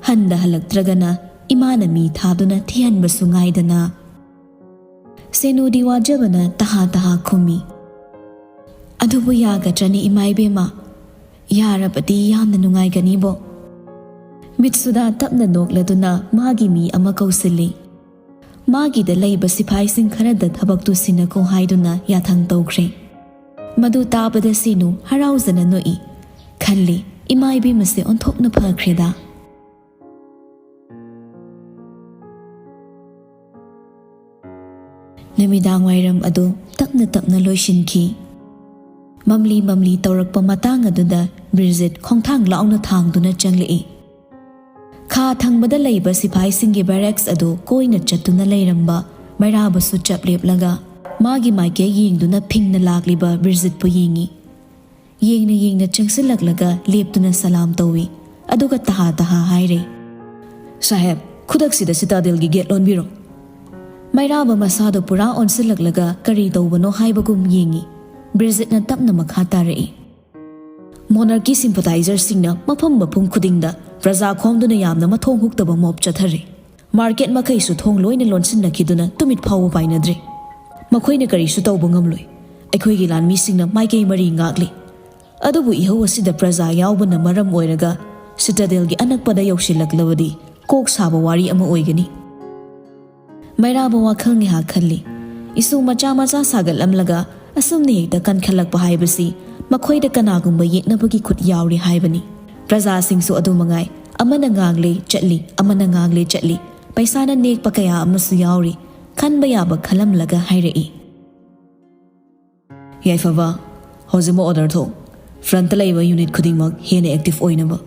ꯍꯟꯗ ꯍꯜꯂꯛꯇ꯭ꯔꯒꯅ ꯏꯃꯥꯅ ꯃꯤ ꯊꯥꯗꯨꯅ ꯊꯤꯍꯟꯕꯁꯨ ꯉꯥꯏꯗꯅ꯫" ꯁꯦꯅꯨꯗꯤ ꯋꯥꯖꯕꯅ ꯇꯍꯥ ꯇꯍꯥ ꯈꯨꯝꯃꯤ꯫ "ꯑꯗꯨꯕꯨ ꯌꯥꯒꯗ꯭ꯔꯅꯤ, ꯏꯃꯥ ꯏꯕꯦꯝꯃ? ꯌꯥꯔꯕꯗꯤ ꯌꯥꯝꯅ ꯅꯨꯡꯉꯥꯏꯒꯅꯤꯕꯣ꯫" ꯃꯤꯠꯁꯨꯗꯥ ꯇꯞꯅ ꯅꯣꯛꯂꯗꯨꯅ ꯃꯥꯒꯤ ꯃꯤ ꯑꯃ ꯀꯧꯁꯤꯜꯂꯤ꯫ ꯃꯥꯒꯤꯗ ꯂꯩꯕ ꯁꯤꯐꯥꯏꯁꯤꯡ ꯈꯔꯗ ꯊꯕꯛꯇꯨ ꯁꯤꯟꯅꯈꯣ ꯍꯥꯏꯗꯨꯅ ꯌꯥꯊꯪ ꯇꯧꯈ꯭ꯔꯦ꯫ ꯃꯗꯨ ꯇꯥꯕꯗ ꯁꯦꯅꯨ ꯍꯔꯥꯎꯖꯅ ꯅꯣꯛꯏ꯫ ꯈꯜꯂꯤ, "ꯏꯃꯥ ꯏꯕꯦꯝꯃꯁꯦ ꯑꯣꯟꯊꯣꯛꯅ ꯐꯈ꯭ꯔꯦꯗ꯫" ꯅꯨꯃꯤꯗꯥꯡ ꯋꯥꯏꯔꯝ ꯑꯗꯨ ꯇꯞꯅ ꯇꯞꯅ ꯂꯣꯏꯁꯤꯟꯈꯤ꯫ ꯃꯝꯂꯤ ꯃꯝꯂꯤ ꯇꯧꯔꯛꯄ ꯃꯇꯥꯡ ꯑꯗꯨꯗ ꯕ꯭ꯔꯤꯖꯤꯠ ꯈꯣꯡꯊꯥꯡ ꯂꯥꯎꯅ ꯊꯥꯡꯗꯨꯅ ꯆꯪꯂꯛꯏ꯫ ꯈꯥ ꯊꯪꯕꯗ ꯂꯩꯕ ꯁꯤꯐꯥꯏꯁꯤꯡꯒꯤ ꯕꯦꯔꯦꯛꯁ ꯑꯗꯨ ꯀꯣꯏꯅ ꯆꯠꯇꯨꯅ ꯂꯩꯔꯝꯕ ꯃꯩꯔꯥꯕꯁꯨ ꯆꯞ ꯂꯦꯞꯂꯒ ꯃꯥꯒꯤ ꯃꯥꯏꯀꯩ ꯌꯦꯡꯗꯨꯅ ꯐꯤꯡꯅ ꯂꯥꯛꯂꯤꯕ ꯕ꯭ꯔꯤꯖꯤꯠꯄꯨ ꯌꯦꯡꯏ꯫ ꯌꯦꯡꯅ ꯌꯦꯡꯅ ꯆꯪꯁꯤꯜꯂꯛꯂꯒ ꯂꯦꯞꯇꯨꯅ ꯁꯂꯥꯝ ꯇꯧꯏ꯫ ꯑꯗꯨꯒ ꯇꯍꯥ ꯇꯍꯥ ꯍꯥꯏꯔꯦ, "ꯁꯥꯍꯦꯕ, ꯈꯨꯗꯛꯁꯤꯗ ꯁꯤꯇꯥꯗꯦꯜꯒꯤ ꯒꯦꯠ ꯂꯣꯟꯕꯤꯔꯣ꯫" ꯃꯩꯔꯥꯕ ꯃꯁꯥꯗꯣ ꯄꯨꯔꯥ ꯑꯣꯟꯁꯤꯜꯂꯛꯂꯒ ꯀꯔꯤ ꯇꯧꯕꯅꯣ ꯍꯥꯏꯕꯒꯨꯝ ꯌꯦꯡꯏ꯫ ꯕ꯭ꯔꯤꯖꯤꯠꯅ ꯇꯞꯅ ꯃꯈꯥ ꯇꯥꯔꯛꯏ, "ꯃꯣꯅꯥꯔꯀꯤ ꯁꯤꯝꯄꯊꯥꯏꯖꯔꯁꯤꯡꯅ ꯃꯐꯝ ꯃꯐꯝ ꯈꯨꯗꯤꯡꯗ ꯄ꯭ꯔꯖꯥ ꯈꯣꯝꯗꯨꯅ ꯌꯥꯝꯅ ꯃꯊꯣꯡ ꯍꯨꯛꯇꯕ ꯃꯣꯞ ꯆꯠꯊꯔꯦ꯫ ꯃꯥꯔꯀꯦꯠ ꯃꯈꯩꯁꯨ ꯊꯣꯡ ꯂꯣꯏꯅ ꯂꯣꯟꯁꯤꯟꯅꯈꯤꯗꯨꯅ ꯇꯨꯃꯤꯠ ꯐꯥꯎꯕ ꯄꯥꯏꯅꯗ꯭ꯔꯦ꯫ ꯃꯈꯣꯏꯅ ꯀꯔꯤꯁꯨ ꯇꯧꯕ ꯉꯝꯂꯣꯏ꯫ ꯑꯩꯈꯣꯏꯒꯤ ꯂꯥꯟꯃꯤꯁꯤꯡꯅ ꯃꯥꯏꯀꯩ ꯃꯔꯤ ꯉꯥꯛꯂꯤ꯫ ꯑꯗꯨꯕꯨ ꯏꯍꯧ ꯑꯁꯤꯗ ꯄ꯭ꯔꯖꯥ ꯌꯥꯎꯕꯅ ꯃꯔꯝ ꯑꯣꯏꯔꯒ ꯁꯤꯇꯥꯗꯦꯜꯒꯤ ꯑꯅꯛꯄꯗ ꯌꯧꯁꯤꯜꯂꯛꯂꯕꯗꯤ ꯀꯣꯛ ꯁꯥꯕ ꯋꯥꯔꯤ ꯑꯃ ꯑꯣꯏꯒꯅꯤ꯫" ꯃꯩꯔꯥꯕ ꯋꯥꯈꯜ ꯉꯥꯏꯍꯥꯛ ꯈꯜꯂꯤ꯫ ꯏꯁꯨ ꯃꯆꯥ ꯃꯆꯥ ꯁꯥꯒꯠꯂꯝꯂꯒ ꯑꯁꯨꯝꯅ ꯍꯦꯛꯇ ꯀꯟꯈꯠꯂꯛꯄ ꯍꯥꯏꯕꯁꯤ ꯃꯈꯣꯏꯗ ꯀꯅꯥꯒꯨꯝꯕ ꯌꯦꯛꯅꯕꯒꯤ ꯈꯨꯠ ꯌꯥꯎꯔꯤ ꯍꯥꯏꯕꯅꯤ꯫ ꯄ꯭ꯔꯖꯥꯁꯤꯡꯁꯨ ꯑꯗꯨ ꯃꯉꯥꯏ, ꯑꯃꯅ ꯉꯥꯡꯂꯦ ꯆꯠꯂꯤ, ꯑꯃꯅ ꯉꯥꯡꯂꯦ ꯆꯠꯂꯤ꯫ ꯄꯩꯁꯥꯅ ꯅꯦꯛꯄ ꯀꯌꯥ ꯑꯃꯁꯨ ꯌꯥꯎꯔꯤ꯫ ꯈꯟꯕ ꯌꯥꯕ ꯈꯜꯂꯝꯂꯒ ꯍꯥꯏꯔꯛꯏ, "ꯌꯥꯏꯐꯕ, ꯍꯧꯖꯤꯛꯃꯛ ꯑꯣꯔꯗꯔ ꯊꯣꯛꯎ꯫ ꯐ꯭ꯔꯟꯠꯇ ꯂꯩꯕ ꯌꯨꯅꯤꯠ ꯈꯨꯗꯤꯡꯃꯛ ꯍꯦꯟꯅ ꯑꯦꯛꯇꯤꯚ ꯑꯣꯏꯅꯕ꯫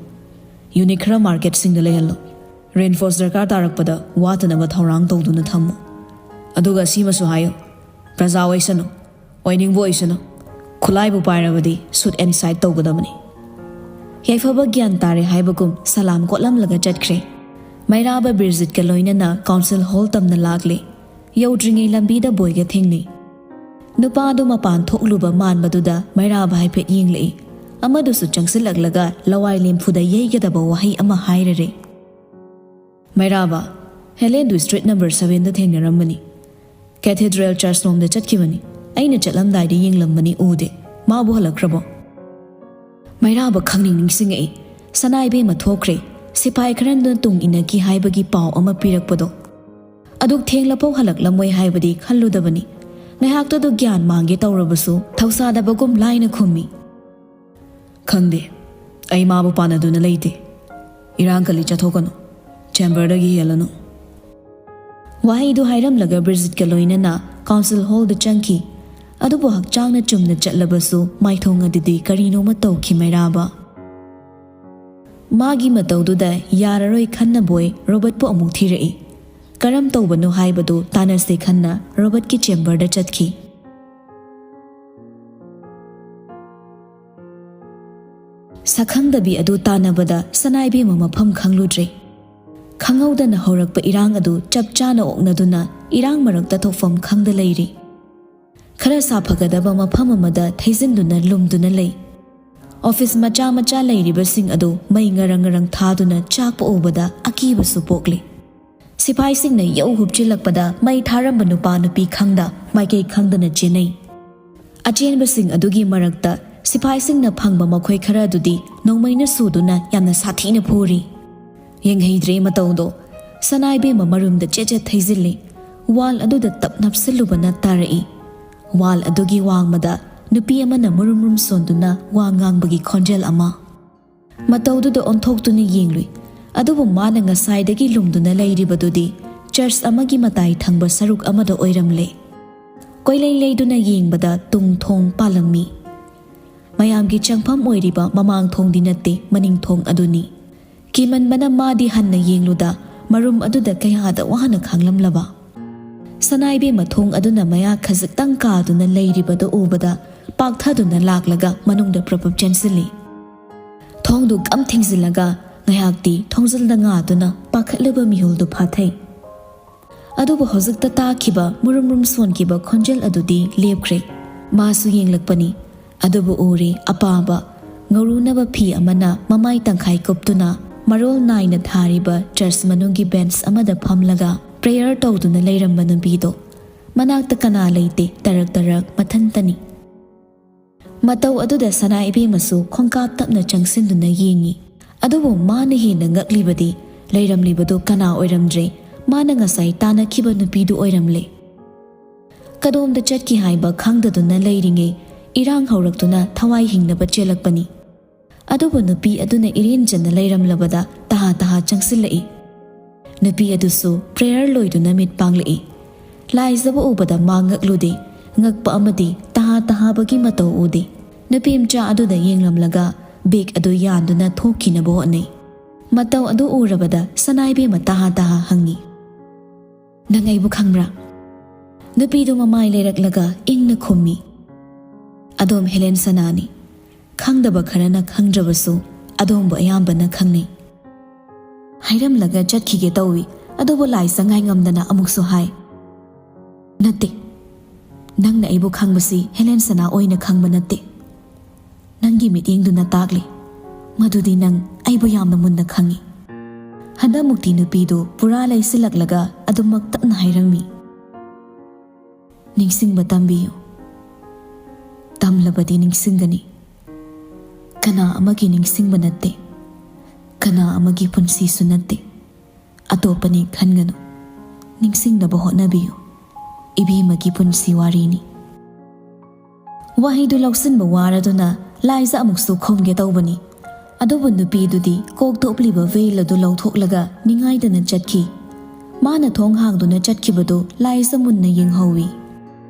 ꯌꯨꯅꯤꯠ ꯈꯔ ꯃꯥꯔꯀꯦꯠꯁꯤꯡꯗ ꯂꯩꯍꯜꯂꯨ꯫ ꯔꯦꯟꯐꯣꯔꯁ ꯗꯔꯀꯥꯔ ꯇꯥꯔꯛꯄꯗ ꯋꯥꯠꯇꯅꯕ ꯊꯧꯔꯥꯡ ꯇꯧꯗꯨꯅ ꯊꯝꯃꯨ꯫ ꯑꯗꯨꯒ ꯑꯁꯤꯃꯁꯨ ꯍꯥꯏꯌꯨ, ꯄ꯭ꯔꯖꯥ ꯑꯣꯏꯁꯅꯨ, ꯑꯣꯏꯅꯤꯡꯕ ꯑꯣꯏꯁꯅꯨ, ꯈꯨꯠꯂꯥꯏꯕꯨ ꯄꯥꯏꯔꯕꯗꯤ ꯁꯨꯠ ꯑꯦꯟ ꯁꯥꯏꯠ ꯇꯧꯒꯗꯕꯅꯤ꯫" ꯌꯥꯏꯐꯕ ꯒ꯭ꯌꯥꯟ ꯇꯥꯔꯦ ꯍꯥꯏꯕꯒꯨꯝ ꯁꯂꯥꯝ ꯀꯣꯠꯂꯝꯂꯒ ꯆꯠꯈ꯭ꯔꯦ꯫ ꯃꯩꯔꯥꯕ ꯕꯤꯔꯖꯤꯠꯀ ꯂꯣꯏꯅꯅ ꯀꯥꯎꯟꯁꯤꯜ ꯍꯣꯜ ꯇꯝꯅ ꯂꯥꯛꯂꯦ꯫ ꯌꯧꯗ꯭ꯔꯤꯉꯩ ꯂꯝꯕꯤꯗ ꯕꯣꯏꯒ ꯊꯦꯡꯅꯩ꯫ ꯅꯨꯄꯥꯗꯨ ꯃꯄꯥꯟ ꯊꯣꯛꯂꯨꯕ ꯃꯥꯟꯕꯗꯨꯗ ꯃꯩꯔꯥꯕ ꯍꯥꯏꯐꯦꯠ ꯌꯦꯡꯂꯛꯏ꯫ ꯑꯃꯗꯨꯁꯨ ꯆꯪꯁꯤꯜꯂꯛꯂꯒ ꯂꯋꯥꯏ ꯂꯦꯝꯐꯨꯗ ꯌꯩꯒꯗꯕ ꯋꯥꯍꯩ ꯑꯃ ꯍꯥꯏꯔꯔꯦ꯫ "ꯃꯩꯔꯥꯕ, ꯍꯦꯂꯦꯟꯗꯨ ꯁ꯭ꯇ꯭ꯔꯤꯠ ꯅꯝꯕꯔ ꯁꯚꯦꯟꯗ ꯊꯦꯡꯅꯔꯝꯕꯅꯤ꯫ ꯀꯦꯊꯦꯗ꯭ꯔꯦꯜ ꯆꯔꯆ ꯂꯣꯝꯗ ꯆꯠꯈꯤꯕꯅꯤ꯫ ꯑꯩꯅ ꯆꯠꯂꯝꯗꯥꯏꯗ ꯌꯦꯡꯂꯝꯕꯅꯤ, ꯎꯗꯦ꯫ ꯃꯥꯕꯨ ꯍꯜꯂꯛꯈ꯭ꯔꯕꯣ?" ꯃꯩꯔꯥꯕ ꯈꯪꯅꯤꯡ ꯅꯤꯡꯁꯤꯡꯉꯛꯏ꯫ ꯁꯅꯥꯏꯕꯦꯝꯃ ꯊꯣꯛꯈ꯭ꯔꯦ꯫ ꯁꯤꯐꯥꯏ ꯈꯔꯗꯨꯅ ꯇꯨꯡ ꯏꯟꯅꯈꯤ ꯍꯥꯏꯕꯒꯤ ꯄꯥꯎ ꯑꯃ ꯄꯤꯔꯛꯄꯗꯣ꯫ ꯑꯗꯨꯛ ꯊꯦꯡꯂꯐꯥꯎ ꯍꯜꯂꯛꯂꯝꯃꯣꯏ ꯍꯥꯏꯕꯗꯤ ꯈꯜꯂꯨꯗꯕꯅꯤ꯫ ꯉꯥꯏꯍꯥꯛꯇꯗꯨ ꯒ꯭ꯌꯥꯟ ꯃꯥꯡꯒꯦ ꯇꯧꯔꯕꯁꯨ ꯊꯧꯁꯥꯗꯕꯒꯨꯝ ꯂꯥꯏꯅ ꯈꯨꯝꯃꯤ꯫ "ꯈꯪꯗꯦ꯫ ꯑꯩ ꯃꯥꯕꯨ ꯄꯥꯟꯅꯗꯨꯅ ꯂꯩꯇꯦ꯫ ꯏꯔꯥꯡ ꯀꯜꯂꯤ, ꯆꯠꯊꯣꯛꯀꯅꯨ꯫ ꯆꯦꯝꯕꯔꯗꯒꯤ ꯍꯦꯜꯂꯅꯨ꯫" ꯋꯥꯍꯩꯗꯨ ꯍꯥꯏꯔꯝꯂꯒ ꯕ꯭ꯔꯤꯖꯤꯠꯀ ꯂꯣꯏꯅꯅ ꯀꯥꯎꯟꯁꯤꯜ ꯍꯣꯜꯗ ꯆꯪꯈꯤ꯫ ꯑꯗꯨꯕꯨ ꯍꯛꯆꯥꯡꯅ ꯆꯨꯝꯅ ꯆꯠꯂꯕꯁꯨ ꯃꯥꯏꯊꯣꯡ ꯑꯗꯨꯗꯤ ꯀꯔꯤꯅꯣꯃ ꯇꯧꯈꯤ ꯃꯩꯔꯥꯕ꯫ ꯃꯥꯒꯤ ꯃꯇꯧꯗꯨꯗ ꯌꯥꯔꯔꯣꯏ ꯈꯟꯅ ꯕꯣꯏ ꯔꯣꯕꯔꯠꯄꯨ ꯑꯃꯨꯛ ꯊꯤꯔꯛꯏ꯫ ꯀꯔꯝ ꯇꯧꯕꯅꯣ ꯍꯥꯏꯕꯗꯨ ꯇꯥꯟꯅꯁꯦ ꯈꯟꯅ ꯔꯣꯕꯔꯠꯀꯤ ꯆꯦꯝꯕꯔꯗ ꯆꯠꯈꯤ꯫ ꯁꯛꯈꯪꯗꯕꯤ ꯑꯗꯨ ꯇꯥꯟꯅꯕꯗ ꯁꯅꯥꯏꯕꯦꯝꯃ ꯃꯐꯝ ꯈꯪꯂꯨꯗ꯭ꯔꯦ꯫ ꯈꯪꯍꯧꯗꯅ ꯍꯧꯔꯛꯄ ꯏꯔꯥꯡ ꯑꯗꯨ ꯆꯞ ꯆꯥꯅ ꯑꯣꯛꯅꯗꯨꯅ ꯏꯔꯥꯡ ꯃꯔꯛꯇ ꯊꯣꯛꯐꯝ ꯈꯪꯗ ꯂꯩꯔꯤ꯫ ꯈꯔ ꯁꯥꯐꯒꯗꯕ ꯃꯐꯝ ꯑꯃꯗ ꯊꯩꯖꯤꯟꯗꯨꯅ ꯂꯨꯝꯗꯨꯅ ꯂꯩ꯫ ꯑꯣꯐꯤꯁ ꯃꯆꯥ ꯃꯆꯥ ꯂꯩꯔꯤꯕꯁꯤꯡ ꯑꯗꯨ ꯃꯩ ꯉꯔꯪ ꯉꯔꯪ ꯊꯥꯗꯨꯅ ꯆꯥꯛꯄ ꯎꯕꯗ ꯑꯀꯤꯕꯁꯨ ꯄꯣꯛꯂꯤ꯫ ꯁꯤꯐꯥꯏꯁꯤꯡꯅ ꯌꯧ ꯍꯨꯞꯆꯤꯜꯂꯛꯄꯗ ꯃꯩ ꯊꯥꯔꯝꯕ ꯅꯨꯄꯥ ꯅꯨꯄꯤ ꯈꯪꯗ ꯃꯥꯏꯀꯩ ꯈꯪꯗꯅ ꯆꯦꯟꯅꯩ꯫ ꯑꯆꯦꯟꯕꯁꯤꯡ ꯑꯗꯨꯒꯤ ꯃꯔꯛꯇ ꯁꯤꯐꯥꯏꯁꯤꯡꯅ ꯐꯪꯕ ꯃꯈꯣꯏ ꯈꯔ ꯑꯗꯨꯗꯤ ꯅꯣꯡꯃꯩꯅ ꯁꯨꯗꯨꯅ ꯌꯥꯝꯅ ꯁꯥꯊꯤꯅ ꯐꯨꯔꯤ꯫ ꯌꯦꯡꯍꯩꯗ꯭ꯔꯦ ꯃꯇꯧꯗꯣ꯫ ꯁꯅꯥꯏꯕꯦꯝꯃ ꯃꯔꯨꯝꯗ ꯆꯦꯠ ꯆꯦꯠ ꯊꯩꯖꯤꯜꯂꯤ꯫ ꯋꯥꯜ ꯑꯗꯨꯗ ꯇꯞ ꯅꯞꯁꯤꯜꯂꯨꯕꯅ ꯇꯥꯔꯛꯏ꯫ ꯋꯥꯜ ꯑꯗꯨꯒꯤ ꯋꯥꯡꯃꯗ ꯅꯨꯄꯤ ꯑꯃꯅ ꯃꯨꯔꯨꯝ ꯃꯨꯔꯨꯝ ꯁꯣꯟꯗꯨꯅ ꯋꯥ ꯉꯥꯡꯕꯒꯤ ꯈꯣꯟꯖꯦꯜ ꯑꯃ꯫ ꯃꯇꯧꯗꯨꯗ ꯑꯣꯟꯊꯣꯛꯇꯨꯅ ꯌꯦꯡꯂꯨꯏ꯫ ꯑꯗꯨꯕꯨ ꯃꯥꯅ ꯉꯁꯥꯏꯗꯒꯤ ꯂꯨꯝꯗꯨꯅ ꯂꯩꯔꯤꯕꯗꯨꯗꯤ ꯆꯔꯆ ꯑꯃꯒꯤ ꯃꯇꯥꯏ ꯊꯪꯕ ꯁꯔꯨꯛ ꯑꯃꯗ ꯑꯣꯏꯔꯝꯂꯦ꯫ ꯀꯣꯏꯂꯩ ꯂꯩꯗꯨꯅ ꯌꯦꯡꯕꯗ ꯇꯨꯡ ꯊꯣꯡ ꯄꯥꯜꯂꯝꯃꯤ꯫ ꯃꯌꯥꯝꯒꯤ ꯆꯪꯐꯝ ꯑꯣꯏꯔꯤꯕ ꯃꯃꯥꯡ ꯊꯣꯡꯗꯤ ꯅꯠꯇꯦ, ꯃꯅꯤꯡ ꯊꯣꯡ ꯑꯗꯨꯅꯤ꯫ ꯀꯤꯃꯟꯕꯅ ꯃꯥꯗꯤ ꯍꯟꯅ ꯌꯦꯡꯂꯨꯗ ꯃꯔꯨꯝ ꯑꯗꯨꯗ ꯀꯌꯥꯗ ꯋꯥꯅ ꯈꯥꯡꯂꯝꯂꯕ꯫ ꯁꯅꯥꯏꯕꯦꯝꯃ ꯊꯣꯡ ꯑꯗꯨꯅ ꯃꯌꯥ ꯈꯖꯤꯛꯇꯪ ꯀꯥꯗꯨꯅ ꯂꯩꯔꯤꯕꯗꯨ ꯎꯕꯗ ꯄꯥꯛꯊꯗꯨꯅ ꯂꯥꯛꯂꯒ ꯃꯅꯨꯡꯗ ꯄ꯭ꯔꯞ ꯄ꯭ꯔꯞ ꯆꯦꯟꯁꯤꯜꯂꯤ꯫ ꯊꯣꯡꯗꯨ ꯀꯝ ꯊꯤꯡꯖꯤꯜꯂꯒ ꯉꯥꯏꯍꯥꯛꯇꯤ ꯊꯣꯡꯖꯤꯜꯗ ꯉꯥꯗꯨꯅ ꯄꯥꯈꯠꯂꯕ ꯃꯤꯍꯨꯜꯗꯨ ꯐꯥꯊꯩ꯫ ꯑꯗꯨꯕꯨ ꯍꯧꯖꯤꯛꯇ ꯇꯥꯈꯤꯕ ꯃꯨꯔꯨꯝ ꯃꯨꯔꯨꯝ ꯁꯣꯟꯈꯤꯕ ꯈꯣꯟꯖꯦꯜ ꯑꯗꯨꯗꯤ ꯂꯦꯞꯈ꯭ꯔꯦ꯫ ꯃꯥꯁꯨ ꯌꯦꯡꯂꯛꯄꯅꯤ꯫ ꯑꯗꯨꯕꯨ ꯎꯔꯦ ꯑꯄꯥꯕ, ꯉꯧꯔꯨꯅꯕ ꯐꯤ ꯑꯃꯅ ꯃꯃꯥꯏ ꯇꯪꯈꯥꯏ ꯀꯨꯞꯇꯨꯅ ꯃꯔꯣꯜ ꯅꯥꯏꯅ ꯊꯥꯔꯤꯕ ꯆꯔꯆ ꯃꯅꯨꯡꯒꯤ ꯕꯦꯟꯆ ꯑꯃꯗ ꯐꯝꯂꯒ ꯄ꯭ꯔꯦꯌꯔ ꯇꯧꯗꯨꯅ ꯂꯩꯔꯝꯕ ꯅꯨꯄꯤꯗꯣ ꯃꯅꯥꯛꯇ ꯀꯅꯥ ꯂꯩꯇꯦ, ꯇꯔꯛ ꯇꯔꯛ ꯃꯊꯟꯇꯅꯤ꯫ ꯃꯇꯧ ꯑꯗꯨꯗ ꯁꯅꯥ ꯏꯕꯦꯝꯃꯁꯨ ꯈꯣꯡꯀꯥꯞ ꯇꯞꯅ ꯆꯪꯁꯤꯟꯗꯨꯅ ꯌꯦꯡꯉꯤ꯫ ꯑꯗꯨꯕꯨ ꯃꯥꯅ ꯍꯦꯟꯅ ꯉꯛꯂꯤꯕꯗꯤ ꯂꯩꯔꯝꯂꯤꯕꯗꯨ ꯀꯅꯥ ꯑꯣꯏꯔꯝꯗ꯭ꯔꯦ, ꯃꯥꯅ ꯉꯁꯥꯏ ꯇꯥꯟꯅꯈꯤꯕ ꯅꯨꯄꯤꯗꯨ ꯑꯣꯏꯔꯝꯂꯦ꯫ ꯀꯗꯣꯝꯗ ꯆꯠꯈꯤ ꯍꯥꯏꯕ ꯈꯪꯗꯗꯨꯅ ꯂꯩꯔꯤꯉꯩ ꯏꯔꯥꯡ ꯍꯧꯔꯛꯇꯨꯅ ꯊꯋꯥꯏ ꯍꯤꯡꯅꯕ ꯆꯦꯜꯂꯛꯄꯅꯤ꯫ ꯑꯗꯨꯕꯨ ꯅꯨꯄꯤ ꯑꯗꯨꯅ ꯏꯔꯦꯟꯖꯟꯅ ꯂꯩꯔꯝꯂꯕꯗ ꯇꯍꯥ ꯇꯍꯥ ꯆꯪꯁꯤꯜꯂꯛꯏ꯫ ꯅꯨꯄꯤ ꯑꯗꯨꯁꯨ ꯄ꯭ꯔꯦꯌꯔ ꯂꯣꯏꯗꯨꯅ ꯃꯤꯠ ꯄꯥꯡꯂꯛꯏ꯫ ꯂꯥꯏꯖꯕ ꯎꯕꯗ ꯃꯥ ꯉꯛꯂꯨꯗꯦ, ꯉꯛꯄ ꯑꯃꯗꯤ ꯇꯍꯥ ꯇꯍꯥꯕꯒꯤ ꯃꯇꯧ ꯎꯗꯦ꯫ ꯅꯨꯄꯤ ꯃꯆꯥ ꯑꯗꯨꯗ ꯌꯦꯡꯂꯝꯂꯒ ꯕꯦꯒ ꯑꯗꯨ ꯌꯥꯟꯗꯨꯅ ꯊꯣꯛꯈꯤꯅꯕ ꯍꯣꯠꯅꯩ꯫ ꯃꯇꯧ ꯑꯗꯨ ꯎꯔꯕꯗ ꯁꯅꯥꯏꯕꯦꯝꯃ ꯇꯍꯥ ꯇꯍꯥ ꯍꯪꯉꯤ, "ꯅꯪ ꯑꯩꯕꯨ ꯈꯪꯕ꯭ꯔꯥ?" ꯅꯨꯄꯤꯗꯨ ꯃꯃꯥꯏ ꯂꯩꯔꯛꯂꯒ ꯏꯪꯅ ꯈꯨꯝꯃꯤ, "ꯑꯗꯣꯝ ꯍꯦꯂꯦꯟ ꯁꯅꯥꯅꯤ꯫ ꯈꯪꯗꯕ ꯈꯔꯅ ꯈꯪꯗ꯭ꯔꯕꯁꯨ ꯑꯗꯣꯝꯕꯨ ꯑꯌꯥꯝꯕꯅ ꯈꯪꯅꯩ꯫" ꯍꯥꯏꯔꯝꯂꯒ ꯆꯠꯈꯤꯒꯦ ꯇꯧꯏ, ꯑꯗꯨꯕꯨ ꯂꯥꯏ ꯆꯪꯉꯥꯏ ꯉꯝꯗꯅ ꯑꯃꯨꯛꯁꯨ ꯍꯥꯏ, "ꯅꯠꯇꯦ, ꯅꯪꯅ ꯑꯩꯕꯨ ꯈꯪꯕꯁꯤ ꯍꯦꯂꯦꯟ ꯁꯅꯥ ꯑꯣꯏꯅ ꯈꯪꯕ ꯅꯠꯇꯦ꯫ ꯅꯪꯒꯤ ꯃꯤꯠꯌꯦꯡꯗꯨꯅ ꯇꯥꯛꯂꯤ ꯃꯗꯨꯗꯤ ꯅꯪ ꯑꯩꯕꯨ ꯌꯥꯝꯅ ꯃꯨꯟꯅ ꯈꯪꯏ꯫" ꯍꯟꯗꯛꯃꯨꯛꯇꯤ ꯅꯨꯄꯤꯗꯨ ꯄꯨꯔꯥ ꯂꯩꯁꯤꯜꯂꯛꯂꯒ ꯑꯗꯨꯃꯛ ꯇꯞꯅ ꯍꯥꯏꯔꯝꯃꯤ, "ꯅꯤꯡꯁꯤꯡꯕ ꯇꯝꯕꯤꯌꯨ꯫ ꯇꯝꯂꯕꯗꯤ ꯅꯤꯡꯁꯤꯡꯒꯅꯤ꯫ ꯀꯅꯥ ꯑꯃꯒꯤ ꯅꯤꯡꯁꯤꯡꯕ ꯅꯠꯇꯦ, ꯀꯅꯥ ꯑꯃꯒꯤ ꯄꯨꯟꯁꯤꯁꯨ ꯅꯠꯇꯦ꯫ ꯑꯇꯣꯞꯄꯅꯤ ꯈꯟꯒꯅꯨ꯫ ꯅꯤꯡꯁꯤꯡꯅꯕ ꯍꯣꯠꯅꯕꯤꯌꯨ꯫ ꯏꯕꯦꯝꯃꯒꯤ ꯄꯨꯟꯁꯤ ꯋꯥꯔꯤꯅꯤ꯫" ꯋꯥꯍꯩꯗꯨ ꯂꯧꯁꯤꯟꯕ ꯋꯥꯔꯗꯨꯅ ꯂꯥꯏꯖ ꯑꯃꯨꯛꯁꯨ ꯈꯨꯝꯒꯦ ꯇꯧꯕꯅꯤ꯫ ꯑꯗꯨꯕꯨ ꯅꯨꯄꯤꯗꯨꯗꯤ ꯀꯣꯛ ꯊꯣꯛꯂꯤꯕ ꯚꯦꯜ ꯑꯗꯨ ꯂꯧꯊꯣꯛꯂꯒ ꯅꯤꯡꯉꯥꯏꯗꯅ ꯆꯠꯈꯤ꯫ ꯃꯥꯅ ꯊꯣꯡ ꯍꯥꯡꯗꯨꯅ ꯆꯠꯈꯤꯕꯗꯨ ꯂꯥꯏꯖ ꯃꯨꯟꯅ ꯌꯦꯡꯍꯧꯏ꯫